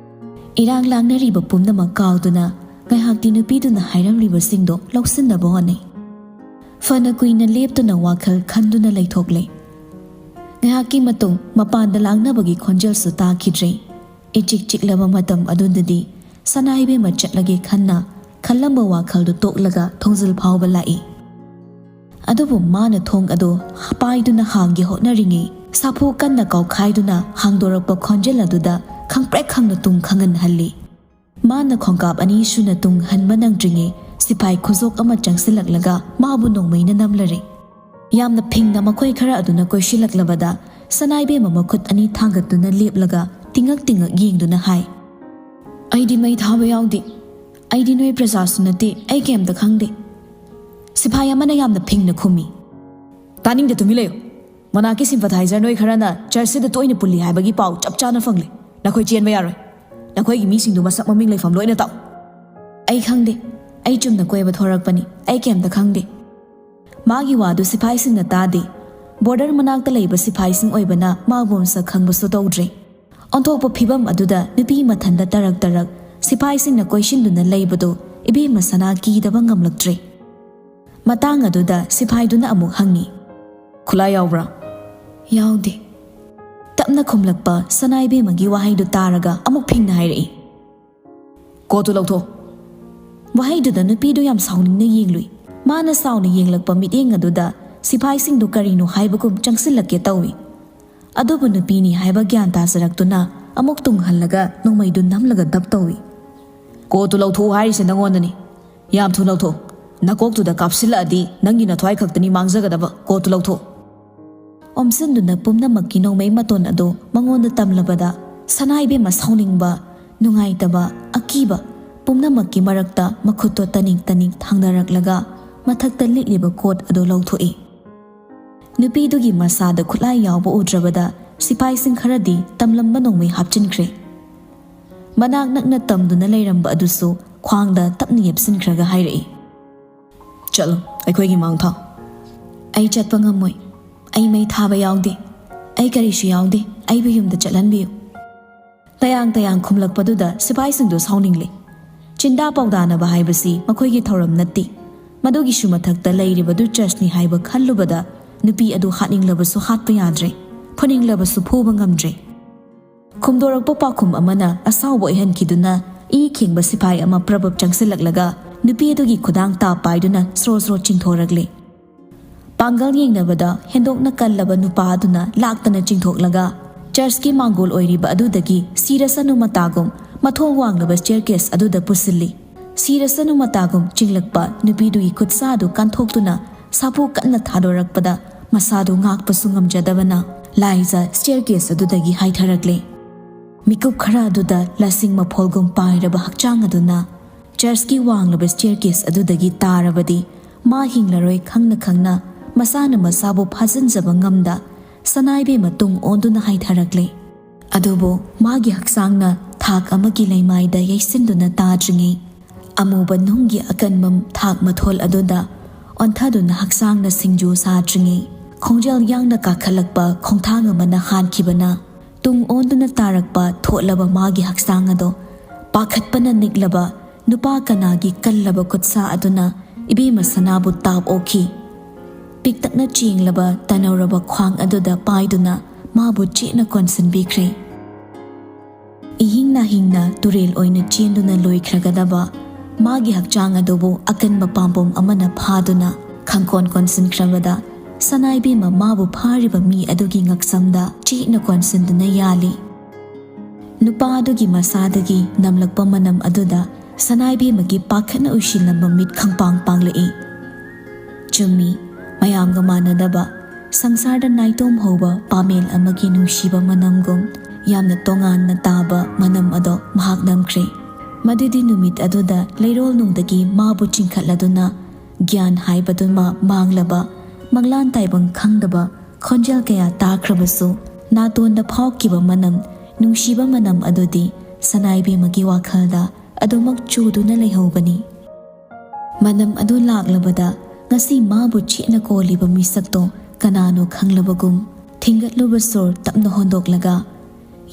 ꯏꯔꯥꯡ ꯂꯥꯡꯅꯔꯤꯕ ꯄꯨꯝꯅꯃꯛ ꯀꯥꯎꯗꯨꯅ ꯉꯥꯏꯍꯥꯛꯇꯤ ꯅꯨꯄꯤꯗꯨꯅ ꯍꯥꯏꯔꯝꯂꯤꯕꯁꯤꯡꯗꯣ ꯂꯧꯁꯤꯟꯅꯕ ꯍꯣꯠꯅꯩ꯫ ꯐꯅ ꯀꯨꯏꯅ ꯂꯦꯞꯇꯨꯅ ꯋꯥꯈꯜ ꯈꯟꯗꯨꯅ ꯂꯩꯊꯣꯛꯂꯦ꯫ ꯉꯥꯏꯍꯥꯛꯀꯤ ꯃꯇꯨꯡ ꯃꯄꯥꯟꯗ ꯂꯥꯡꯅꯕꯒꯤ ꯈꯣꯟꯖꯦꯜꯁꯨ ꯇꯥꯈꯤꯗ꯭ꯔꯦ꯫ ꯏꯆꯤꯛ ꯆꯤꯛꯂꯕ ꯃꯇꯝ ꯑꯗꯨꯗꯗꯤ ꯁꯅꯥ ꯏꯕꯦꯝꯃ ꯆꯠꯂꯒꯦ ꯈꯟꯅ ꯈꯜꯂꯝꯕ ꯋꯥꯈꯜꯗꯨ ꯇꯣꯛꯂꯒ ꯊꯣꯡꯖꯤꯜ ꯐꯥꯎꯕ ꯂꯥꯛꯏ꯫ ꯑꯗꯨꯕꯨ ꯃꯥꯅ ꯊꯣꯡ ꯑꯗꯨ ꯄꯥꯏꯗꯨꯅ ꯍꯥꯡꯒꯦ ꯍꯣꯠꯅꯔꯤꯉꯩ ꯁꯥꯐꯨ ꯀꯟꯅ ꯀꯥꯎꯈꯥꯏꯗꯨꯅ ꯍꯥꯡꯗꯣꯔꯛꯄ ꯈꯣꯟꯖꯦꯜ ꯑꯗꯨꯗ ꯈꯪꯄ꯭ꯔꯦꯛ ꯈꯪꯅ ꯇꯨꯡ ꯈꯪꯍꯟꯍꯜꯂꯤ꯫ ꯃꯥꯅ ꯈꯣꯡꯀꯥꯞ ꯑꯅꯤ ꯁꯨꯅ ꯇꯨꯡ ꯍꯟꯕ ꯅꯪꯗ꯭ꯔꯤꯉꯩ ꯁꯤꯐꯥꯏ ꯈꯨꯖꯣꯛ ꯑꯃ ꯆꯪꯁꯤꯜꯂꯛꯂꯒ ꯃꯥꯕꯨ ꯅꯣꯡꯃꯩꯅ ꯅꯝꯂꯔꯦ꯫ ꯌꯥꯝꯅ ꯐꯤꯡꯅ ꯃꯈꯣꯏ ꯈꯔ ꯑꯗꯨꯅ ꯀꯣꯏꯁꯤꯜꯂꯛꯂꯕꯗ ꯁꯅꯥꯏꯕꯦꯝꯃ ꯃꯈꯨꯠ ꯑꯅꯤ ꯊꯥꯡꯒꯠꯇꯨꯅ ꯂꯦꯞꯂꯒ ꯇꯤꯡꯉꯛ ꯇꯤꯡꯉꯛ ꯌꯦꯡꯗꯨꯅ ꯍꯥꯏ, "ꯑꯩꯗꯤ ꯃꯩ ꯊꯥꯕ ꯌꯥꯎꯗꯦ꯫ ꯑꯩꯗꯤ ꯅꯣꯏ ꯄ꯭ꯔꯖꯥꯁꯨ ꯅꯠꯇꯦ꯫ ꯑꯩ ꯀꯩꯝꯇ ꯈꯪꯗꯦ꯫" ꯁꯤꯐꯥꯏ ꯑꯃꯅ ꯌꯥꯝꯅ ꯐꯤꯡꯅ ꯈꯨꯝꯃꯤ, "ꯇꯥꯅꯤꯡꯗꯦ, ꯇꯨꯃꯤꯟ ꯂꯩꯌꯨ꯫ ꯃꯅꯥꯛꯀꯤ ꯁꯤꯝꯄꯊꯥꯏꯖꯔ ꯅꯣꯏ ꯈꯔꯅ ꯆꯔꯆꯁꯤꯗ ꯇꯣꯏꯅ ꯄꯨꯜꯂꯤ ꯍꯥꯏꯕꯒꯤ ꯄꯥꯎ ꯆꯞ ꯆꯥꯅ ꯐꯪꯂꯦ꯫ ꯅꯈꯣꯏ ꯆꯦꯟꯕ ꯌꯥꯔꯣꯏ꯫ ꯅꯈꯣꯏꯒꯤ ꯃꯤꯁꯤꯡꯗꯨ ꯃꯁꯛ ꯃꯃꯤꯡ ꯂꯩꯐꯝ ꯂꯣꯏꯅ ꯇꯥꯛꯎ꯫" "ꯑꯩ ꯈꯪꯗꯦ꯫ ꯑꯩ ꯆꯨꯝꯅ ꯀꯣꯏꯕ ꯊꯣꯔꯛꯄꯅꯤ꯫ ꯑꯩ ꯀꯩꯝꯇ ꯈꯪꯗꯦ꯫" ꯃꯥꯒꯤ ꯋꯥꯗꯨ ꯁꯤꯐꯥꯏꯁꯤꯡꯅ ꯇꯥꯗꯦ꯫ ꯕꯣꯔꯗꯔ ꯃꯅꯥꯛꯇ ꯂꯩꯕ ꯁꯤꯐꯥꯏꯁꯤꯡ ꯑꯣꯏꯕꯅ ꯃꯥꯕꯨ ꯃꯁꯛ ꯈꯪꯕꯁꯨ ꯇꯧꯗ꯭ꯔꯦ꯫ ꯑꯣꯟꯊꯣꯛꯄ ꯐꯤꯕꯝ ꯑꯗꯨꯗ ꯅꯨꯄꯤ ꯃꯊꯟꯗ ꯇꯔꯛ ꯇꯔꯛ ꯁꯤꯐꯥꯏꯁꯤꯡꯅ ꯀꯣꯏꯁꯤꯟꯗꯨꯅ ꯂꯩꯕꯗꯨ ꯏꯕꯦꯝꯃ ꯁꯅꯥ ꯀꯤꯗꯕ ꯉꯝꯂꯛꯇ꯭ꯔꯦ꯫ ꯃꯇꯥꯡ ꯑꯗꯨꯗ ꯁꯤꯐꯥꯏꯗꯨꯅ ꯑꯃꯨꯛ ꯍꯪꯉꯤ, "ꯈꯨꯠꯂꯥꯏ ꯌꯥꯎꯕ꯭ꯔꯥ?" "ꯌꯥꯎꯗꯦ꯫" ꯇꯞꯅ ꯈꯨꯝꯂꯛꯄ ꯁꯅꯥ ꯏꯕꯦꯝꯃꯒꯤ ꯋꯥꯍꯩꯗꯨ ꯇꯥꯔꯒ ꯑꯃꯨꯛ ꯐꯤꯡꯅ ꯍꯥꯏꯔꯛꯏ, "ꯀꯣꯠꯇꯨ ꯂꯧꯊꯣꯛ꯫" ꯋꯥꯍꯩꯗꯨꯗ ꯅꯨꯄꯤꯗꯨ ꯌꯥꯝ ꯁꯥꯎꯅꯤꯡꯅ ꯌꯦꯡꯂꯨꯏ꯫ ꯃꯥꯅ ꯁꯥꯎꯅ ꯌꯦꯡꯂꯛꯄ ꯃꯤꯠꯌꯦꯡ ꯑꯗꯨꯗ ꯁꯤꯐꯥꯏꯁꯤꯡꯗꯨ ꯀꯔꯤꯅꯣ ꯍꯥꯏꯕꯒꯨꯝ ꯆꯪꯁꯤꯜꯂꯛꯀꯦ ꯇꯧꯏ꯫ ꯑꯗꯨꯕꯨ ꯅꯨꯄꯤꯅꯤ ꯍꯥꯏꯕ ꯒ꯭ꯌꯥꯟ ꯇꯥꯖꯔꯛꯇꯨꯅ ꯑꯃꯨꯛ ꯇꯨꯡꯍꯜꯂꯒ ꯅꯣꯡꯃꯩꯗꯨ ꯅꯝꯂꯒ ꯗꯞ ꯇꯧꯏ꯫ "ꯀꯣꯠꯇꯨ ꯂꯧꯊꯣꯛꯎ ꯍꯥꯏꯔꯤꯁꯦ ꯅꯪꯉꯣꯟꯗꯅꯤ꯫ ꯌꯥꯝ ꯊꯨꯅ ꯂꯧꯊꯣꯛ꯫ ꯅꯀꯣꯛꯇꯨꯗ ꯀꯥꯞꯁꯤꯜꯂꯛꯑꯗꯤ ꯅꯪꯒꯤ ꯅꯊ꯭ꯋꯥꯏ ꯈꯛꯇꯅꯤ ꯃꯥꯡꯖꯒꯗꯕ꯫ ꯀꯣꯠꯇꯨ ꯂꯧꯊꯣꯛ꯫" ꯑꯣꯝꯁꯤꯟꯗꯨꯅ ꯄꯨꯝꯅꯃꯛꯀꯤ ꯅꯣꯡꯃꯩ ꯃꯇꯣꯟ ꯑꯗꯨ ꯃꯉꯣꯟꯗ ꯇꯝꯂꯕꯗ ꯁꯅꯥ ꯏꯕꯦꯝꯃ ꯁꯥꯎꯅꯤꯡꯕ, ꯅꯨꯡꯉꯥꯏꯇꯕ, ꯑꯀꯤꯕ ꯄꯨꯝꯅꯃꯛꯀꯤ ꯃꯔꯛꯇ ꯃꯈꯨꯠꯇꯣ ꯇꯅꯤꯛ ꯇꯅꯤꯛ ꯊꯥꯡꯅꯔꯛꯂꯒ ꯃꯊꯛꯇ ꯂꯤꯠꯂꯤꯕ ꯀꯣꯠ ꯑꯗꯨ ꯂꯧꯊꯣꯛꯏ꯫ ꯅꯨꯄꯤꯗꯨꯒꯤ ꯃꯁꯥꯗ ꯈꯨꯠꯂꯥꯏ ꯌꯥꯎꯕ ꯎꯗ꯭ꯔꯕꯗ ꯁꯤꯐꯥꯏꯁꯤꯡ ꯈꯔꯗꯤ ꯇꯝꯂꯝꯕ ꯅꯣꯡꯃꯩ ꯍꯥꯞꯆꯤꯟꯈ꯭ꯔꯦ꯫ ꯃꯅꯥꯛ ꯅꯛꯅ ꯇꯝꯗꯨꯅ ꯂꯩꯔꯝꯕ ꯑꯗꯨꯁꯨ ꯈ꯭ꯋꯥꯡꯗ ꯇꯞꯅ ꯌꯦꯞꯁꯤꯟꯈ꯭ꯔꯒ ꯍꯥꯏꯔꯛꯏ, "ꯆꯠꯂꯣ, ꯑꯩꯈꯣꯏꯒꯤ ꯃꯥꯡ ꯊꯥꯎ꯫" "ꯑꯩ ꯆꯠꯄ ꯉꯝꯃꯣꯏ꯫ ꯑꯩ ꯃꯩ ꯊꯥꯕ ꯌꯥꯎꯗꯦ꯫ ꯑꯩ ꯀꯔꯤꯁꯨ ꯌꯥꯎꯗꯦ꯫ ꯑꯩꯕꯨ ꯌꯨꯝꯗ ꯆꯠꯍꯟꯕꯤꯌꯨ꯫" ꯇꯌꯥꯡ ꯇꯌꯥꯡ ꯈꯨꯝꯂꯛꯄꯗꯨꯗ ꯁꯤꯐꯥꯏꯁꯤꯡꯗꯨ ꯁꯥꯎꯅꯤꯡꯂꯦ꯫ ꯆꯤꯟꯗꯥ ꯄꯥꯎꯗꯥꯅꯕ ꯍꯥꯏꯕꯁꯤ ꯃꯈꯣꯏꯒꯤ ꯊꯧꯔꯝ ꯅꯠꯇꯦ꯫ ꯃꯗꯨꯒꯤꯁꯨ ꯃꯊꯛꯇ ꯂꯩꯔꯤꯕꯗꯨ ꯆꯔꯆꯅꯤ ꯍꯥꯏꯕ ꯈꯜꯂꯨꯕꯗ ꯅꯨꯄꯤ ꯑꯗꯨ ꯍꯥꯠꯅꯤꯡꯂꯕꯁꯨ ꯍꯥꯠꯄ ꯌꯥꯗ꯭ꯔꯦ, ꯐꯨꯅꯤꯡꯂꯕꯁꯨ ꯐꯨꯕ ꯉꯝꯗ꯭ꯔꯦ꯫ ꯈꯨꯝꯗꯣꯔꯛꯄ ꯄꯥꯎꯈꯨꯝ ꯑꯃꯅ ꯑꯁꯥꯎꯕ ꯑꯣꯏꯍꯟꯈꯤꯗꯨꯅ ꯏ ꯈꯦꯡꯕ ꯁꯤꯐꯥꯏ ꯑꯃ ꯄ꯭ꯔꯕꯞ ꯆꯪꯁꯤꯜꯂꯛꯂꯒ ꯅꯨꯄꯤ ꯑꯗꯨꯒꯤ ꯈꯨꯗꯥꯡ ꯇꯥ ꯄꯥꯏꯗꯨꯅ ꯁ꯭ꯔꯣ ꯁ꯭ꯔꯣ ꯆꯤꯡꯊꯣꯔꯛꯂꯦ꯫ ꯄꯥꯡꯒꯜ ꯌꯦꯡꯅꯕꯗ ꯍꯦꯟꯗꯣꯛꯅ ꯀꯜꯂꯕ ꯅꯨꯄꯥ ꯑꯗꯨꯅ ꯂꯥꯛꯇꯅ ꯆꯤꯡꯊꯣꯛꯂꯒ ꯆꯔꯆꯀꯤ ꯃꯥꯡꯒꯣꯜ ꯑꯣꯏꯔꯤꯕ ꯑꯗꯨꯗꯒꯤ ꯁꯤꯔꯁꯅꯨ ꯃꯇꯥꯒꯨꯝ ꯃꯊꯣꯜ ꯋꯥꯡꯂꯕ ꯁ꯭ꯇꯦꯌꯔꯀꯦꯁ ꯑꯗꯨꯗ ꯄꯨꯁꯤꯜꯂꯤ꯫ ꯁꯤꯔꯁꯅꯨ ꯃꯇꯥꯒꯨꯝ ꯆꯤꯡꯂꯛꯄ ꯅꯨꯄꯤꯗꯨꯒꯤ ꯈꯨꯠꯁꯥꯗꯨ ꯀꯟꯊꯣꯛꯇꯨꯅ ꯁꯥꯐꯨ ꯀꯟꯅ ꯊꯥꯗꯣꯔꯛꯄꯗ ꯃꯁꯥꯗꯨ ꯉꯥꯛꯄꯁꯨ ꯉꯝꯖꯗꯕꯅ ꯂꯥꯏꯖ staircase ꯑꯗꯨꯗꯒꯤ ꯍꯥꯏꯊꯔꯛꯂꯦ꯫ ꯃꯤꯀꯨꯞ ꯈꯔ ꯑꯗꯨꯗ ꯂꯁꯤꯡ ꯃꯐꯣꯜꯒꯨꯝ ꯄꯥꯏꯔꯕ ꯍꯛꯆꯥꯡ ꯑꯗꯨꯅ churchꯀꯤ ꯋꯥꯡꯂꯕ staircase ꯑꯗꯨꯗꯒꯤ ꯇꯥꯔꯕꯗꯤ ꯃꯥ ꯍꯤꯡꯂꯔꯣꯏ ꯈꯪꯅ ꯈꯪꯅ ꯃꯁꯥꯅ ꯃꯁꯥꯕꯨ ꯐꯥꯖꯤꯟꯖꯕ ꯉꯝꯗ ꯁꯅꯥꯏꯕꯦꯝꯃ ꯇꯨꯡ ꯑꯣꯟꯗꯨꯅ ꯍꯥꯏꯊꯔꯛꯂꯦ꯫ ꯑꯗꯨꯕꯨ ꯃꯥꯒꯤ ꯍꯛꯆꯥꯡꯅ ꯊꯥꯛ ꯑꯃꯒꯤ ꯂꯩꯃꯥꯏꯗ ꯌꯩꯁꯤꯟꯗꯨꯅ ꯇꯥꯗ꯭ꯔꯤꯉꯩ ꯑꯃꯨꯕ ꯅꯨꯡꯒꯤ ꯑꯀꯟꯕ ꯊꯥꯛ ꯃꯊꯣꯜ ꯑꯗꯨꯗ ꯑꯣꯟꯊꯗꯨꯅ ꯍꯛꯆꯥꯡꯅ ꯁꯤꯡꯖꯨ ꯁꯥꯗ꯭ꯔꯤꯉꯩ ꯈꯣꯡꯖꯦꯜ ꯌꯥꯡꯅ ꯀꯥꯈꯠꯂꯛꯄ ꯈꯣꯡꯊꯥꯡ ꯑꯃꯅ ꯍꯥꯟꯈꯤꯕꯅ ꯇꯨꯡ ꯑꯣꯟꯗꯨꯅ ꯇꯥꯔꯛꯄ ꯊꯣꯠꯂꯕ ꯃꯥꯒꯤ ꯍꯛꯆꯥꯡ ꯑꯗꯣ ꯄꯥꯈꯠꯄꯅ ꯅꯤꯛꯂꯕ ꯅꯨꯄꯥ ꯀꯅꯥꯒꯤ ꯀꯜꯂꯕ ꯈꯨꯠꯁꯥ ꯑꯗꯨꯅ ꯏꯕꯦꯝꯃ ꯁꯅꯥꯕꯨ ꯇꯥꯞ ꯑꯣꯛꯈꯤ꯫ ꯄꯤꯛꯇꯛꯅ ꯆꯦꯡꯂꯕ ꯇꯅꯧꯔꯕ ꯈ꯭ꯋꯥꯡ ꯑꯗꯨꯗ ꯄꯥꯏꯗꯨꯅ ꯃꯥꯕꯨ ꯆꯦꯠꯅ ꯀꯣꯟꯁꯤꯟꯕꯤꯈ꯭ꯔꯦ꯫ ꯏꯍꯤꯡ ꯅꯥꯍꯤꯡꯅ ꯇꯨꯔꯦꯜ ꯑꯣꯏꯅ ꯆꯦꯟꯗꯨꯅ ꯂꯣꯏꯈ꯭ꯔꯒꯗꯕ ꯃꯥꯒꯤ ꯍꯛꯆꯥꯡ ꯑꯗꯨꯕꯨ ꯑꯀꯟꯕ ꯄꯥꯝꯕꯣꯝ ꯑꯃꯅ ꯐꯥꯗꯨꯅ ꯈꯪꯀꯣꯟ ꯀꯣꯟꯁꯤꯟꯈ꯭ꯔꯕꯗ ꯁꯅꯥꯏꯕꯦꯝꯃ ꯃꯥꯕꯨ ꯐꯥꯔꯤꯕ ꯃꯤ ꯑꯗꯨꯒꯤ ꯉꯛꯁꯝꯗ ꯆꯦꯠꯅ ꯀꯣꯟꯁꯤꯟꯗꯨꯅ ꯌꯥꯜꯂꯤ꯫ ꯅꯨꯄꯥ ꯑꯗꯨꯒꯤ ꯃꯁꯥꯗꯒꯤ ꯅꯝꯂꯛꯄ ꯃꯅꯝ ꯑꯗꯨꯗ ꯁꯅꯥꯏꯕꯦꯝꯃꯒꯤ ꯄꯥꯈꯠꯅ ꯎꯏꯁꯤꯜꯂꯝꯕ ꯃꯤꯠ ꯈꯪꯄꯥꯡ ꯄꯥꯡꯂꯛꯏ꯫ ꯆꯨꯝꯃꯤ, ꯃꯌꯥꯝꯒ ꯃꯥꯟꯅꯗꯕ, ꯁꯪꯁꯥꯔꯗ ꯅꯥꯏꯇꯣꯝ ꯍꯧꯕ ꯄꯥꯃꯦꯜ ꯑꯃꯒꯤ ꯅꯨꯡꯁꯤꯕ ꯃꯅꯝꯒꯨꯝ ꯌꯥꯝꯅ ꯇꯣꯉꯥꯟꯅ ꯇꯥꯕ ꯃꯅꯝ ꯑꯗꯣ ꯃꯍꯥꯛ ꯅꯝꯈ꯭ꯔꯦ꯫ ꯃꯗꯨꯗꯤ ꯅꯨꯃꯤꯠ ꯑꯗꯨꯗ ꯂꯩꯔꯣꯜꯅꯨꯡꯗꯒꯤ ꯃꯥꯕꯨ ꯆꯤꯡꯈꯠꯂꯗꯨꯅ ꯒ꯭ꯌꯥꯟ ꯍꯥꯏꯕꯗꯨꯃ ꯃꯥꯡꯂꯕ, ꯃꯪꯂꯥꯟ ꯇꯥꯏꯕꯪ ꯈꯪꯗꯕ ꯈꯣꯟꯖꯦꯜ ꯀꯌꯥ ꯇꯥꯈ꯭ꯔꯕꯁꯨ ꯅꯥꯇꯣꯟꯗ ꯐꯥꯎꯈꯤꯕ ꯃꯅꯝ, ꯅꯨꯡꯁꯤꯕ ꯃꯅꯝ ꯑꯗꯨꯗꯤ ꯁꯅꯥꯏꯕꯦꯝꯃꯒꯤ ꯋꯥꯈꯜꯗ ꯑꯗꯨꯃꯛ ꯆꯨꯗꯨꯅ ꯂꯩꯍꯧꯕꯅꯤ꯫ ꯃꯅꯝ ꯑꯗꯨ ꯂꯥꯛꯂꯕꯗ ꯉꯁꯤ ꯃꯥꯕꯨ ꯆꯦꯠꯅ ꯀꯣꯜꯂꯤꯕ ꯃꯤꯁꯛꯇꯣ ꯀꯅꯥꯅꯣ ꯈꯪꯂꯕꯒꯨꯝ ꯊꯤꯡꯒꯠꯂꯨꯕ ꯁꯣꯔ ꯇꯞꯅ ꯍꯣꯟꯗꯣꯛꯂꯒ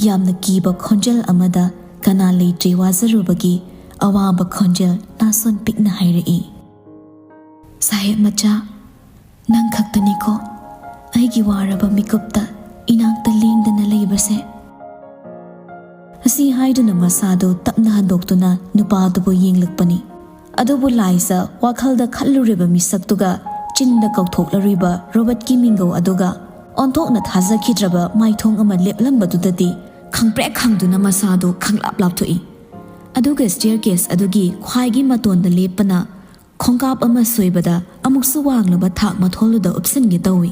ꯌꯥꯝꯅ ꯀꯤꯕ ꯈꯣꯟꯖꯦꯜ ꯑꯃꯗ ꯀꯅꯥ ꯂꯩꯇ꯭ꯔꯦ ꯋꯥꯖꯔꯨꯕꯒꯤ ꯑꯋꯥꯕ ꯈꯣꯟꯖꯦꯜ ꯅꯥꯁꯣꯟ ꯄꯤꯛꯅ ꯍꯥꯏꯔꯛꯏ, "ꯁꯥꯍꯦꯕ ꯃꯆꯥ, ꯅꯪ ꯈꯛꯇꯅꯤꯀꯣ ꯑꯩꯒꯤ ꯋꯥꯔꯕ ꯃꯤꯀꯨꯞꯇ ꯏꯅꯥꯛꯇ ꯂꯦꯡꯗꯅ ꯂꯩꯕꯁꯦ?" ꯑꯁꯤ ꯍꯥꯏꯗꯨꯅ ꯃꯁꯥꯗꯨ ꯇꯞꯅ ꯍꯟꯗꯣꯛꯇꯨꯅ ꯅꯨꯄꯥꯗꯨꯕꯨ ꯌꯦꯡꯂꯛꯄꯅꯤ꯫ ꯑꯗꯨꯕꯨ ꯂꯥꯏꯖ ꯋꯥꯈꯜꯗ ꯈꯜꯂꯨꯔꯤꯕ ꯃꯤꯁꯛꯇꯨꯒ ꯆꯤꯟꯗ ꯀꯧꯊꯣꯛꯂꯔꯤꯕ ꯔꯣꯕꯔꯠꯀꯤ ꯃꯤꯡꯒꯧ ꯑꯗꯨꯒ ꯑꯣꯟꯊꯣꯛꯅ ꯊꯥꯖꯈꯤꯗ꯭ꯔꯕ ꯃꯥꯏꯊꯣꯡ ꯑꯃ ꯂꯦꯞꯂꯝꯕꯗꯨꯗꯗꯤ ꯈꯪꯄ꯭ꯔꯦꯛ ꯈꯪꯗꯨꯅ ꯃꯁꯥꯗꯨ ꯈꯪꯂꯥꯞ ꯂꯥꯞꯊꯣꯛꯏ꯫ ꯑꯗꯨꯒ ꯁ꯭ꯇꯤꯌꯔ ꯀꯦꯁ ꯑꯗꯨꯒꯤ ꯈ꯭ꯋꯥꯏꯒꯤ ꯃꯇꯣꯟꯗ ꯂꯦꯞꯄꯅ ꯈꯣꯡꯀꯥꯞ ꯑꯃ ꯁꯣꯏꯕꯗ ꯑꯃꯨꯛꯁꯨ ꯋꯥꯡꯂꯕ ꯊꯥꯛ ꯃꯊꯣꯜꯗꯨꯗ ꯎꯞꯁꯤꯟꯒꯦ ꯇꯧꯏ꯫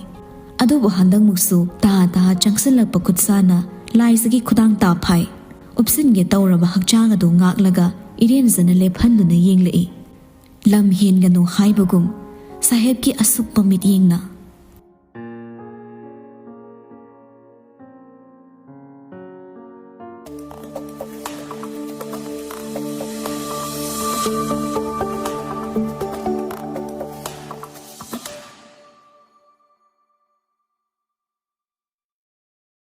ꯑꯗꯨꯕꯨ ꯍꯟꯗꯛꯃꯨꯛꯁꯨ ꯇꯥ ꯇꯥ ꯆꯪꯁꯤꯜꯂꯛꯄ ꯈꯨꯠꯁꯥꯅ ꯂꯥꯏꯖꯒꯤ ꯈꯨꯗꯥꯡ ꯇꯥꯐꯥꯏ꯫ ꯎꯞꯁꯤꯟꯒꯦ ꯇꯧꯔꯕ ꯍꯛꯆꯥꯡ ꯑꯗꯨ ꯉꯥꯛꯂꯒ ꯏꯔꯦꯟꯖꯅ ꯂꯦꯞꯍꯟꯗꯨꯅ ꯌꯦꯡꯂꯛꯏ꯫ ꯂꯝ ꯍꯦꯟꯒꯅꯨ ꯍꯥꯏꯕꯒꯨꯝ ꯁꯥꯍꯦꯕꯀꯤ ꯑꯁꯨꯛꯄ ꯃꯤꯠꯌꯦꯡꯅ꯫